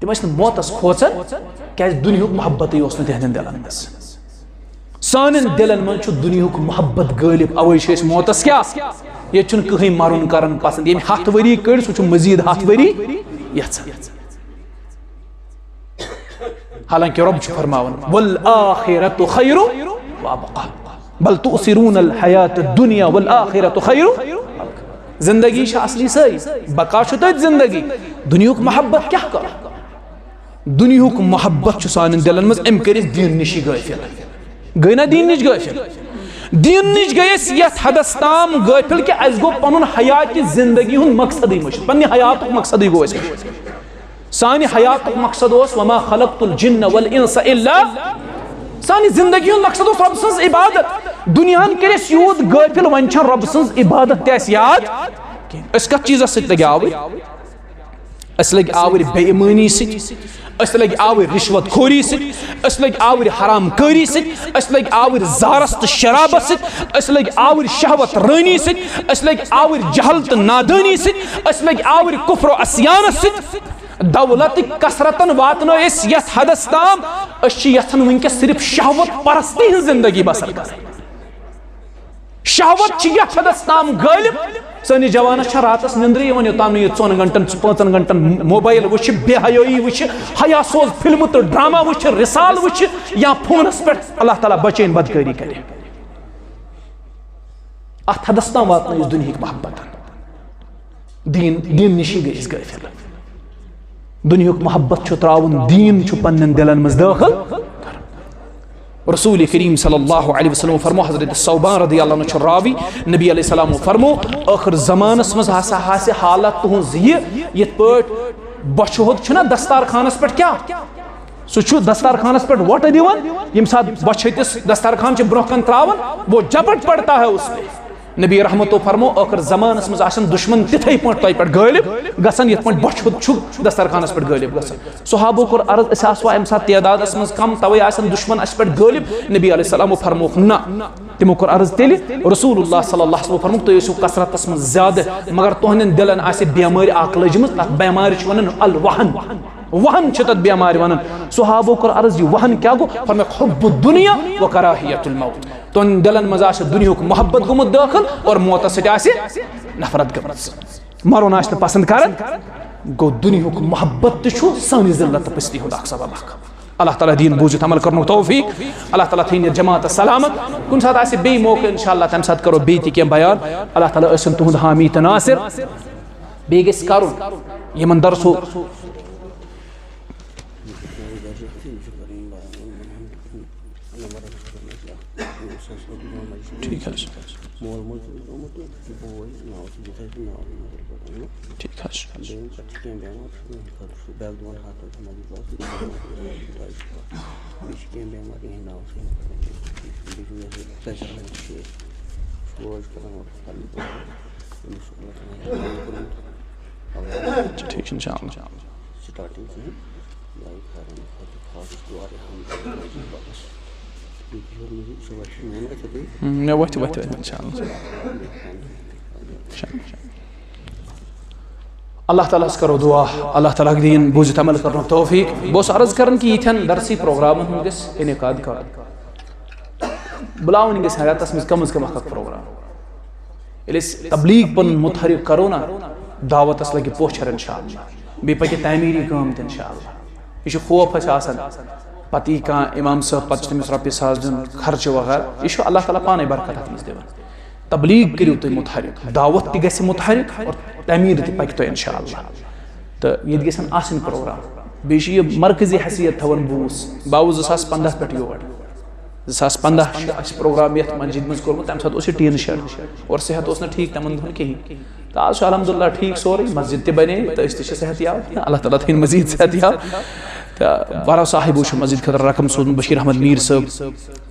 تِم ٲسۍ نہٕ موتس کھوژان، کیازِ دُنیہُک محبتٕے اوس نہٕ تِہنٛدٮ۪ن دِلن منٛز۔ سانٮ۪ن دِلن منٛز چھُ دُنیہُک محبت غٲلب، اوے چھِ أسۍ موتس کیٛاہ؟ ییٚتہِ چھُنہٕ کٕہٕنۍ مرُن کران پسند۔ ییٚمۍ ہتھ ؤری کٔڑۍ، سُہ چھُ مزید ہتھ ؤری یژھان۔ حالانکہ رۄب چھُ فرماوان، "والآخرۃ خیر وابقیٰ، بل تؤثرون الحیات الدنیا والآخرۃ خیر۔" زندگی چھِ اصلی سٲری، بقا چھُ تٔتھۍ زندگی۔ دُنیہُک محبت کیٛاہ کَرو؟ دُنیہُک محبت چھُ سانٮ۪ن دِلن منٛز، أمۍ کٔرۍ أسۍ دیٖن نِشی غٲفِل۔ گٔے نا دیٖن نِش غٲفِل؟ دیٖن نِش گٔے أسۍ یَتھ حدس تام غٲفِل کہِ اَسہِ گوٚو پَنُن حیاتِ زندگی ہُنٛد مقصدٕے مٔشِتھ، پننہِ حیاتُک مقصدٕے گوٚو اَسہِ مٔشِتھ۔ سانہِ حیاتُک مقصد اوس، "وما خلقت الجن والانس الا"، سانہِ زندگی ہُنٛد مقصد اوس رۄب سٕنٛز عبادت۔ دُنیاہن کٔرۍ أسۍ یوٗت غٲفِل، وۄنۍ چھَنہٕ رۄب سٕنٛز عبادت تہِ اَسہِ یاد کینٛہہ۔ أسۍ کَتھ چیٖزس سۭتۍ لٔگۍ آوٕرۍ؟ أسۍ لٔگۍ آوٕرۍ بے ایمٲنی سۭتۍ، أسۍ لٔگۍ آوٕرۍ رِشوت خوری سۭتۍ، أسۍ لٔگۍ آوٕرۍ حرام کٲری سۭتۍ، أسۍ لٔگۍ آوٕرۍ زارس تہٕ شرابس سۭتۍ، أسۍ لٔگۍ آوٕرۍ شہوت رٲنی سۭتۍ، أسۍ لٔگۍ آوٕرۍ جہل تہٕ نادٲنی سۭتۍ، أسۍ لٔگۍ آوٕرۍ کفر و عصیانس سۭتۍ۔ دولتٕکۍ کثرتن واتنٲے أسۍ یتھ حدس تام، أسۍ چھِ یژھان وٕنکیٚس صرف شہوت پرستی ہٕنٛز زندگی بسر کرٕنۍ۔ شہوت چھِ یتھ حدس تام غٲلب، سٲنِس جوانس چھےٚ راتس نیندرٕے یِوان، یوٚتام نہٕ یہِ ژۄن گھنٹن، پانٛژن گھنٹن موبایل وٕچھِ، بے حیٲیی وٕچھِ، حیا سوز فلمہٕ تہٕ ڈرامہ وٕچھِ، رسالہٕ وٕچھِ یا فونس پٮ۪ٹھ۔ اللہ تعالیٰ بچٲیِن بدکٲری کرِ۔ اتھ حدس تام واتنٲے أسۍ دُنہِکۍ محبتن۔ دین، دین نِشی گٔے أسۍ غٲفِل۔ دُنیہُک محبت چھُ ترٛاوُن، دین چھُ پننٮ۪ن دِلن منٛز دٲخل۔ رسول کریم صلی اللہ علیہ وسلم فرمو، حضرت ثوبان رضی اللہ عنہ چھُ راوی، نبی علیہ السلام فرمو، ٲخر زمانس منٛز ہسا آسہِ حالت تُہنٛز یہِ، یِتھ پٲٹھۍ بۄچھِ ہُنٛد چھُنہ دستارخانس پٮ۪ٹھ کیٛاہ؟ سُہ چھُ دسترخانس پٮ۪ٹھ وۄٹہٕ دِوان، ییٚمہِ ساتہٕ بۄچھِ ہتِس دسترخان چھِ برونٛہہ کَنہِ ترٛاوان، وہ جھپٹ پڑتا ہے اس پہ۔ نبی رحمتو فرمو، ٲخر زمانس منٛز آسن دشمن تِتھے پٲٹھۍ تۄہہِ پٮ۪ٹھ غٲلب گژھان، یِتھ پٲٹھۍ بۄچھِ ہُنٛد چھُ دسترخانس پٮ۪ٹھ غٲلب گژھان۔ صحابو کوٚر عرض، أسۍ آسوا اَمہِ ساتہٕ تعدادس منٛز کم، توے آسن دشمن اَسہِ پٮ۪ٹھ غٲلب؟ نبی علیہ السلامو فرمووُکھ، نہ۔ تِمو کوٚر عرض تیٚلہِ، رسول اللہ صلی اللہ علیہ وسلم فرمووُکھ، تُہۍ ٲسِو کثرتس منٛز زیادٕ، مگر تُہنٛدٮ۪ن دِلن آسہِ بٮ۪مٲرۍ اکھ لٔجمٕژ، تتھ بٮ۪مارِ چھِ ونان الوہن۔ وہن چھِ تتھ بٮ۪مارِ ونان۔ صحابو کوٚر عرض، یہِ وہن کیٛاہ گوٚو؟ فرمووُکھ، حب الدنیا و کراہیت الموت۔ تُہنٛدٮ۪ن دِلن منٛز آسہِ دُنیہُک محبت گوٚمُت دٲخل اور موتس سۭتۍ آسہِ نفرت گٔمٕژ۔ مرُن آسہِ نہٕ پسند کران۔ گوٚو دُنیہُک محبت تہِ چھُ سانہِ ذلت تہٕ پستی ہُنٛد اکھ سبب اکھ۔ اللہ تعالیٰ دِیِن بوٗزِتھ عمل کرنُک توفیق۔ اللہ تعالیٰ تھٲیِن یہِ جماعت سلامت۔ کُنہِ ساتہٕ آسہِ بیٚیہِ موقعہٕ، انشاءاللہ، تَمہِ ساتہٕ کرو بیٚیہِ تہِ کینٛہہ بیان۔ اللہ تعالیٰ ٲسِن تُہُنٛد حامی تہٕ ناصر۔ بیٚیہِ گژھِ کرُن یِمن درسو ٹھیٖک حظ چھُ۔ مول موج چھُ گوٚمُت تہٕ بوے ناو چھُ یِتھَے کٔنۍ ناو نظر پٮ۪ٹھ۔ ٹھیٖک حظ چھُ۔ بیٚیہِ پَتہٕ چھِ کینٛہہ بٮ۪مار چھِ تِمَن خٲطرٕ چھُ بیٚیہِ دۄن ہَتَن چھُ مَریض آسان۔ بیٚیہِ چھِ کینٛہہ بٮ۪مار یِہِنٛدۍ ناو چھُ بیٚیہِ چھُ یَتھ ژَتجی رَنٛگ چھِ شوز کَران اورٕ پَنٕنۍ پٲٹھۍ۔ أمِس چھُ اللہ تعالیٰ ہَن کوٚرمُت۔ ٹھیٖک چھُ، اِنشاء اللہ۔ سٹارٹنگ سے ہی لائی کھارن خاطر خاص دعا الحمدللہ۔ مےٚ وۄتھِ وۄتھِ وۄتھِ، اِنشاء اللہ۔ اِنشاء اللہ۔ اللہ تعالیٰ ہَس کرو دعا، اللہ تعالیٰ ہَس دِیِن بوٗزِتھ عمل کرنُک توفیٖق۔ بہٕ اوسُس عرض کران کہِ یِتھٮ۪ن درسی پروگرامن ہُنٛد گژھِ انعقاد کرُن۔ بُلاوٕنۍ گژھِ رٮ۪تس منٛز کم از کم اکھ اکھ پروگرام۔ ییٚلہِ أسۍ تبلیغ پنُن متحرک کرو نا، دعوتس لگہِ پوچھر انشاءاللہ، بیٚیہِ پکہِ تعمیٖری کٲم تہِ انشاءاللہ۔ یہِ چھُ خوف اَسہِ آسان، پتہٕ یی کانٛہہ امام صٲب، پتہٕ چھُ تٔمِس رۄپیہِ ساس دیُن خرچہٕ وغیرہ، یہِ چھُ اللہ تعالیٰ پانے برکت اتھ منٛز دِوان۔ تبلیغ کٔرِو تُہۍ متحرک، دعوت تہِ گژھِ متحرک اور تعمیٖر تہِ پکہِ تۄہہِ انشاءاللہ۔ تہٕ ییٚتہِ گژھن آسٕنۍ پروگرام۔ بیٚیہِ چھُ یہِ مرکزی حیثیت تھاوان بوٗس، بہٕ آوُس زٕ ساس پنٛداہ پٮ۪ٹھ یور۔ زٕ ساس پنٛداہ چھُ اَسہِ پروگرام یَتھ مسجد منٛز کوٚرمُت، تَمہِ ساتہٕ اوس یہِ ٹیٖن شیڈ اور صحت اوس نہٕ ٹھیٖک تِمن دۄہن کِہیٖنۍ۔ تہٕ آز چھُ الحمدللہ ٹھیٖک سورُے، مسجد تہِ بنے تہٕ أسۍ تہِ چھِ صحت یاب۔ اللہ تعالیٰ تھٲیِن مزید صحت یاب۔ تہٕ بارہ صاحبو چھُ مسجد خٲطرٕ رقم سوٗزمُت، بشیر احمد میٖر صٲب،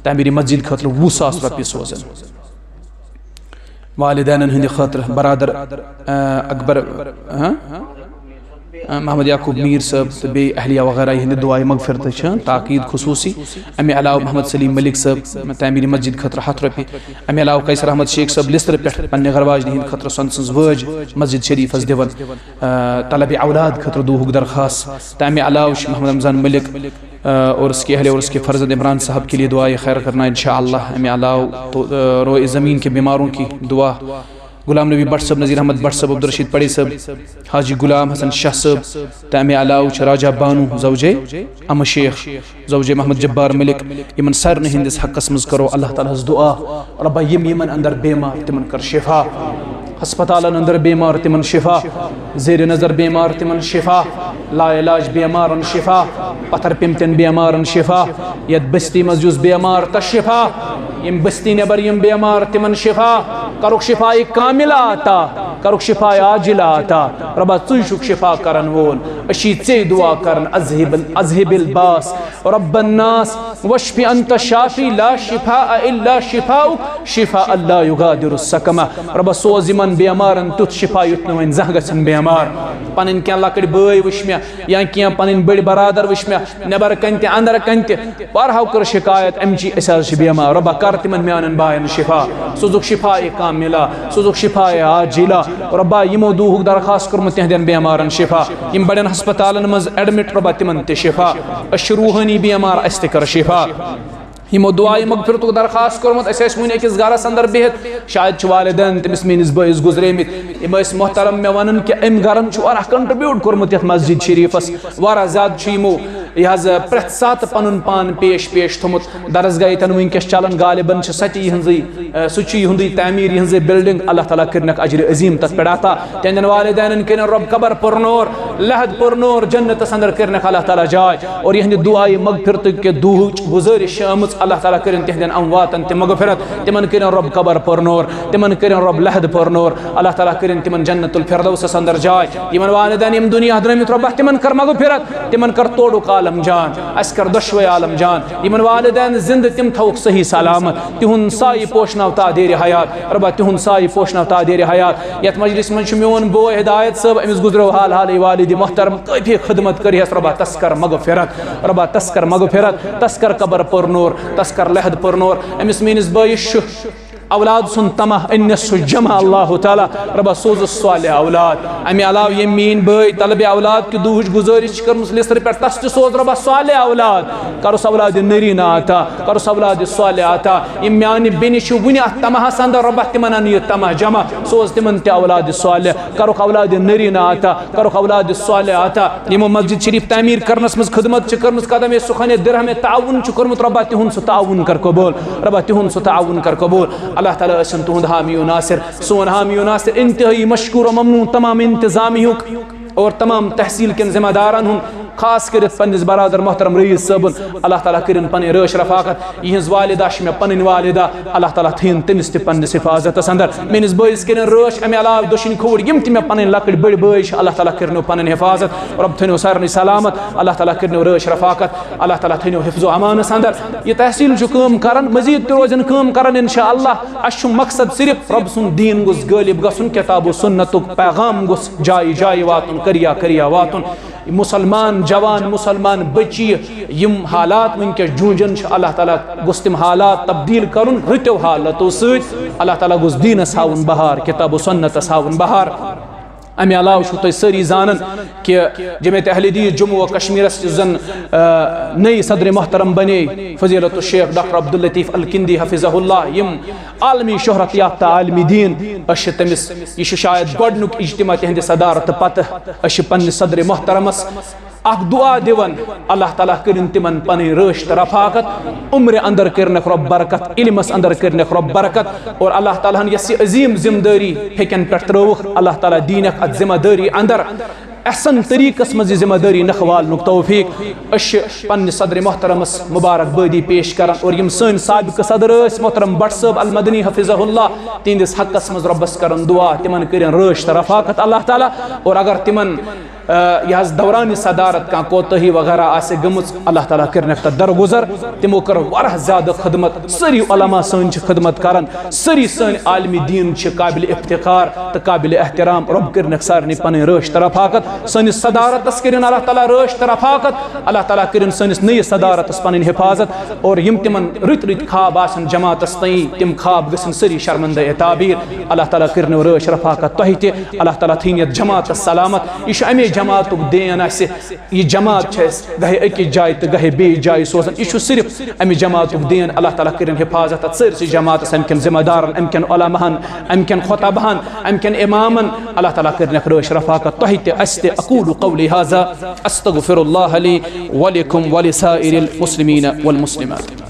تعمیٖری مسجد خٲطرٕ وُہ ساس رۄپیہِ سوزان۔ والدینن ہٕنٛدِ خٲطرٕ برادر، آ، اکبر، ہاں؟ آ، محمد یعقوب میٖر صٲب تہٕ بیٚیہِ اہلیہ وغیرہ یِہنٛدِ دعایہِ مغفرتہٕ چھِ تاکید خصوٗصی۔ امہِ علاوٕ محمد سلیم ملک صٲب تعمیٖری مسجد خٲطرٕ ہتھ رۄپیہِ۔ امہِ علاوٕ قیصر احمد شیخ صٲب لِسرٕ پٮ۪ٹھ پننہِ گھر واجنہِ ہٕنٛدِ خٲطرٕ سۄنہٕ سٕنٛز وٲج مسجد شریفس دِوان، آ، طلبِ اولاد خٲطرٕ دُہُک درخاست۔ تہٕ امہِ علاوٕ چھُ محمد رمضان ملک، آ، اور اس کے اہل اور اس کے فرزند عمران صاحب کے لیے دعائے خیر کرنا انشاءاللہ۔ امہِ علاوہ تو، آ، روئے زمین کے بیماروں کی دعا۔ غلام نبی بٹ صٲب، نذیر احمد بٹ صٲب، عبدالرشید پڑے صٲب، حاجی غلام حسن شاہ صٲب، تہٕ امہِ علاوٕ چھِ راجہ بانو زوجے احمد شیخ، زوجے محمد جبار ملک، یِمن سارنٕے ہٕنٛدِس حقس منٛز کرو اللہ تعالیٰ ہس دعا، رۄبا یِم یِمن اندر بیمار تِمن کر شفا، ہسپتالن اندر بیمار تِمن شفا، زیر نظر بیمار تِمن شفا، لا علاج بیمارن شفا، پتھر پیمتٮ۪ن بیمارن شفا، یتھ بستی منٛز یُس بیمار تہٕ شفا، یِم بستی نٮ۪بر یِم بیمار تِمن شفا، کرُکھ شفا کاملہ عطا، کرُکھ شفا عاجلہ عطا۔ رۄبا ژٕے چھُکھ شفا کرن وول، أسۍ چھِ ژے دعا کران، اذہب اذہب الباس رب الناس واشف انت شافی لا شفاء الا شفاؤک شفاء لا یغادر سقما۔ رۄبا سوز یِمن بیمارن تیُتھ شفا یُتھ نہٕ وۄنۍ زانٛہہ گژھن بیمار۔ پنٕنۍ کینٛہہ لۄکٕٹۍ بٲے وٕچھ مےٚ یا کینٛہہ پنٕنۍ بٔڑۍ برادر وٕچھ مےٚ، نٮ۪بر کنہِ تہِ اندر کنہِ تہِ، پرہو کٔر شکایت، امہِ چی أسۍ حظ چھِ بیمار۔ رۄبا کر تِمن میانٮ۪ن باین شفا، سوزُکھ شفا کاملہ، سوزُکھ شفا عاجلہ۔ رۄبا یِمو دُہُک درخواست کوٚرمُت تِہنٛدٮ۪ن بیمارن شفا، یِم بڑٮ۪ن ہسپتالن منٛز ایڈمٹ، رۄبا تِمن تہِ شفا۔ أسۍ چھِ روحٲنی بیمار، اسہِ تہِ کر شفا۔ یِمو دعایہِ مغفرتُک درخواست کوٚرمُت، أسۍ ٲسۍ وُنہِ أکِس گرس اندر بِہِتھ، شاید چھِ والدین تٔمِس میٲنِس بٲیِس گُزریمٕتۍ۔ یِم ٲسۍ محترم مےٚ ونان کہِ أمۍ گرن چھُ واریاہ کنٹریبیوٹ کوٚرمُت یتھ مسجد شریفس، واریاہ زیادٕ چھُ یِمو یہِ حظ پرٛٮ۪تھ ساتہٕ پنُن پان پیش پیش تھوٚمُت۔ درسگاہ ییٚتٮ۪ن وٕنکیٚس چلان غالباً چھِ سۄ تہِ یِہٕنٛزٕے، اَ، سُہ چھُ یِہُنٛدُے تعمیٖر، یِہٕنٛزٕے بلڈنگ۔ اللہ تعالیٰ کٔرِنَکھ اجرِ عظیٖم تَتھ پٮ۪ٹھ عطا۔ تِہنٛدٮ۪ن والدینن کٔرِن رۄب قبر پُرنور، لحد پُرنور، جنتس اندر کٔرِنَکھ اللہ تعالیٰ جاے۔ اور یِہنٛدِ دُعایہِ مغفرتٕکہِ دُہٕچ گُزٲرِش چھِ آمٕژ، اللہ تعالیٰ کٔرِن تِہنٛدٮ۪ن امواتن تہِ مغفرت، تِمن کٔرِن رۄب قبر پُرنور، تِمن کٔرِن رۄب لحد پُرنور۔ اللہ تعالیٰ کٔرِن تِمن جنت الفردوسس اندر جاے۔ یِمن والدین یِم دُنیا درٲمٕتۍ، رۄبا تِمن کر مغفرت، تِمن کر توڑُک عالم جان، اسہِ کر دۄشوے عالم جان۔ یِمن والدین زندٕ، تِم تھاوُکھ صحیح سلامت، تِہُنٛد سایہِ پوشناو تادیرِ حیات۔ رۄبا تِہُنٛد سایہِ پوشناو تادیرِ حیات۔ یتھ مجلس منٛز چھُ میون بوے ہدایت صٲب، أمِس گُزریو حال حالٕے والدِ محترم، کٲفی خدمت کٔرہس۔ رۄبا تس کر مغفرت، رۄبا تس کر مغفرت، تس کر قبر پُرنور، تس کر لحد پُرنور۔ أمِس میٲنِس بٲیِس چھُ اولاد سُنٛد طمع، أنِس سُہ جمع اللہ تعالیٰ۔ رۄبا سوزُس صالح اولاد۔ امہِ علاوٕ ییٚمۍ میٲنۍ بٲے طلبِ اولاد کہِ دُہٕچ گُزٲرِش چھِ کٔرمٕژ لِسرٕ پٮ۪ٹھ، تس تہِ سوز رۄبا صالح اولاد۔ کرُس اولادِ نریٖنہ عطا، کرُس اولادِ صالح عطا۔ یِم میانہِ بیٚنہِ چھِ وُنہِ اتھ طمعس اندر، رۄبا تِمن ان یہِ طمع جمع، سوز تِمن تہِ اولادِ صالح۔ کرُکھ اولادِ نریٖنہ عطا، کرُکھ اولادِ صالح عطا۔ یِمو مسجد شریف تعمیٖر کرنس منٛز خدمت چھِ کٔرمٕژ، قدم سخن درہم تعاون چھُ کوٚرمُت، رۄبا تِہُنٛد سُہ تعاون کر قبول، رۄبا تِہُنٛد سُہ تعاون کر قبول۔ اللہ تعالیٰ ٲسِن تُہُنٛد حامی و ناصر، سون حامی و ناصر، انتہٲیی مشکور و ممنون تمام انتظامیہُک اور تمام تحصیل کٮ۪ن ذمہ دارن ہُنٛد۔ خاص کٔرِتھ پننِس برادر محترم رئیس صٲبُن، اللہ تعالیٰ کٔرِن پنٕنۍ رٲچھ رفاقت۔ یِہٕنٛز والدہ چھِ مےٚ پنٕنۍ والدہ، اللہ تعالیٰ تھٲیِن تٔمِس تہِ پننِس حفاظتس اندر۔ میٲنِس بٲیِس کٔرِن رٲچھ، امہِ علاوٕ دٔچھِنۍ کھووُر یِم تہِ مےٚ پنٕنۍ لۄکٕٹۍ بٔڑۍ بٲے چھِ، اللہ تعالیٰ کٔرِنو پنٕنۍ حفاظت۔ رۄب تھٲینو سارنٕے سلامت، اللہ تعالیٰ کٔرِنو رٲچھ رفاقت، اللہ تعالیٰ تھٲینو حفظ و امانس اندر۔ یہِ تحصیل چھُ کٲم کران، مزید تہِ روزن کٲم کران انشاءاللہ۔ اسہِ چھُ مقصد صرف رۄب سُنٛد دیٖن گوٚژھ غٲلب گژھُن، کتاب و سنتُک پیغام گوٚژھ جایہِ جایہِ واتُن، کریہ کریہ واتُن۔ مسلمان جوان، مسلمان بچی، یِم حالات وٕنکیٚس جوٗنجن چھِ، اللہ تعالیٰ گوٚژھ تِم حالات تبدیل کرُن رٕتیو حالاتو سۭتۍ۔ اللہ تعالیٰ گوٚژھ دیٖنس ہاوُن بہار، کتاب و سنتس ہاوُن بہار۔ امہِ علاوٕ چھُو تُہۍ سٲری زانان کہِ جمعیت اہل حدیث جموں و کشمیرس یُس زن، آ، نٔے صدر محترم بنے فضیلت الشیخ ڈاکٹر عبداللطیف الکندی حفظہ اللہ، یِم عالمی شہرت یافتہ عالمی دیٖن، أسۍ چھِ تٔمِس، یہِ چھُ شاید گۄڈٕنیُک اجتماع تِہنٛدِ صدارتہٕ پتہٕ۔ أسۍ چھِ پننِس صدر محترمس اکھ دعا دِوان، اللہ تعالیٰ کٔرِن تِمن پنٕنۍ رٲچھ تہٕ رفاقت، عمرِ اندر کٔرنکھ رۄب برکت، علمس اندر کٔرنکھ رۄب برکت، اور اللہ تعالیٰ ہن یۄس یہِ عظیٖم ذمہٕ دٲری پھیٚکٮ۪ن پٮ۪ٹھ ترٲوٕکھ، اللہ تعالیٰ دیٖنکھ اتھ ذمہٕ دٲری اندر احسن طریقس منٛز یہِ ذمہٕ دٲری نکھٕ والنُک توفیق۔ أسۍ چھِ پننِس صدر محترمس مبارک بٲدی پیش کران، اور یِم سٲنۍ سابقہٕ صدر ٲسۍ محترم بٹ صٲب المدنی حفظہ اللہ، تِہنٛدِس حقس منٛز رۄبس کران دعا، تِمن کٔرِن رٲچھ تہٕ رفاقت اللہ تعالیٰ۔ اور اگر تِمن، آ، یہِ حظ دوران صدارت کانٛہہ کوتٲہی وغیرہ آسہِ گٔمٕژ، اللہ تعالیٰ کٔرِنکھ تتھ درگُزر۔ تِمو کٔر واریاہ زیادٕ خدمت، سٲری علماء سٲنۍ چھِ خدمت کران، سٲری سٲنۍ عالمِ دیٖن چھِ قابلِ افتخار تہٕ قابلِ احترام۔ رۄب کٔرِنکھ سارنٕے پنٕنۍ رٲچھ تہٕ رفاقت۔ سٲنِس صدارتس کٔرِن اللہ تعالیٰ رٲچھ تہٕ رفاقت۔ اللہ تعالیٰ کٔرِن سٲنِس نٔیِس صدارتس پنٕنۍ حفاظت۔ اور یِم تِمن رٕتۍ رٕتۍ خواب آسن جماعتس تام، تِم خواب گژھن سٲری شرمندہ تعبیر۔ اللہ تعالیٰ کٔرِنو رٲچھ رفاقت تۄہہِ تہِ۔ اللہ تعالیٰ تھٲیِن یتھ جماعتس سلامت۔ یہِ چھُ امے جماعتُک دین اسہِ۔ یہِ جماعت چھِ اَسہِ گاہے أکِس جایہِ تہٕ گاہے بیٚیِس جایہِ سوزان۔ یہِ چھُ صرف اَمہِ جماعتُک دین۔ اللہ تعالیٰ کٔرِن حفاظت اَتھ سٲرسٕے جماعتَس، اَمہِ کٮ۪ن ذمہ دارَن، اَمہِ کٮ۪ن علماہَن، اَمہِ کٮ۪ن خطبہَن، اَمہِ کٮ۪ن اِمامَن۔ اللہ تعالیٰ کٔرِنَکھ رٲچھ رفاقت تۄہہِ تہِ، اَسہِ تہِ۔ أقول قولي هذا، أستغفر الله لي ولكم ولسائر المسلمين والمسلمات۔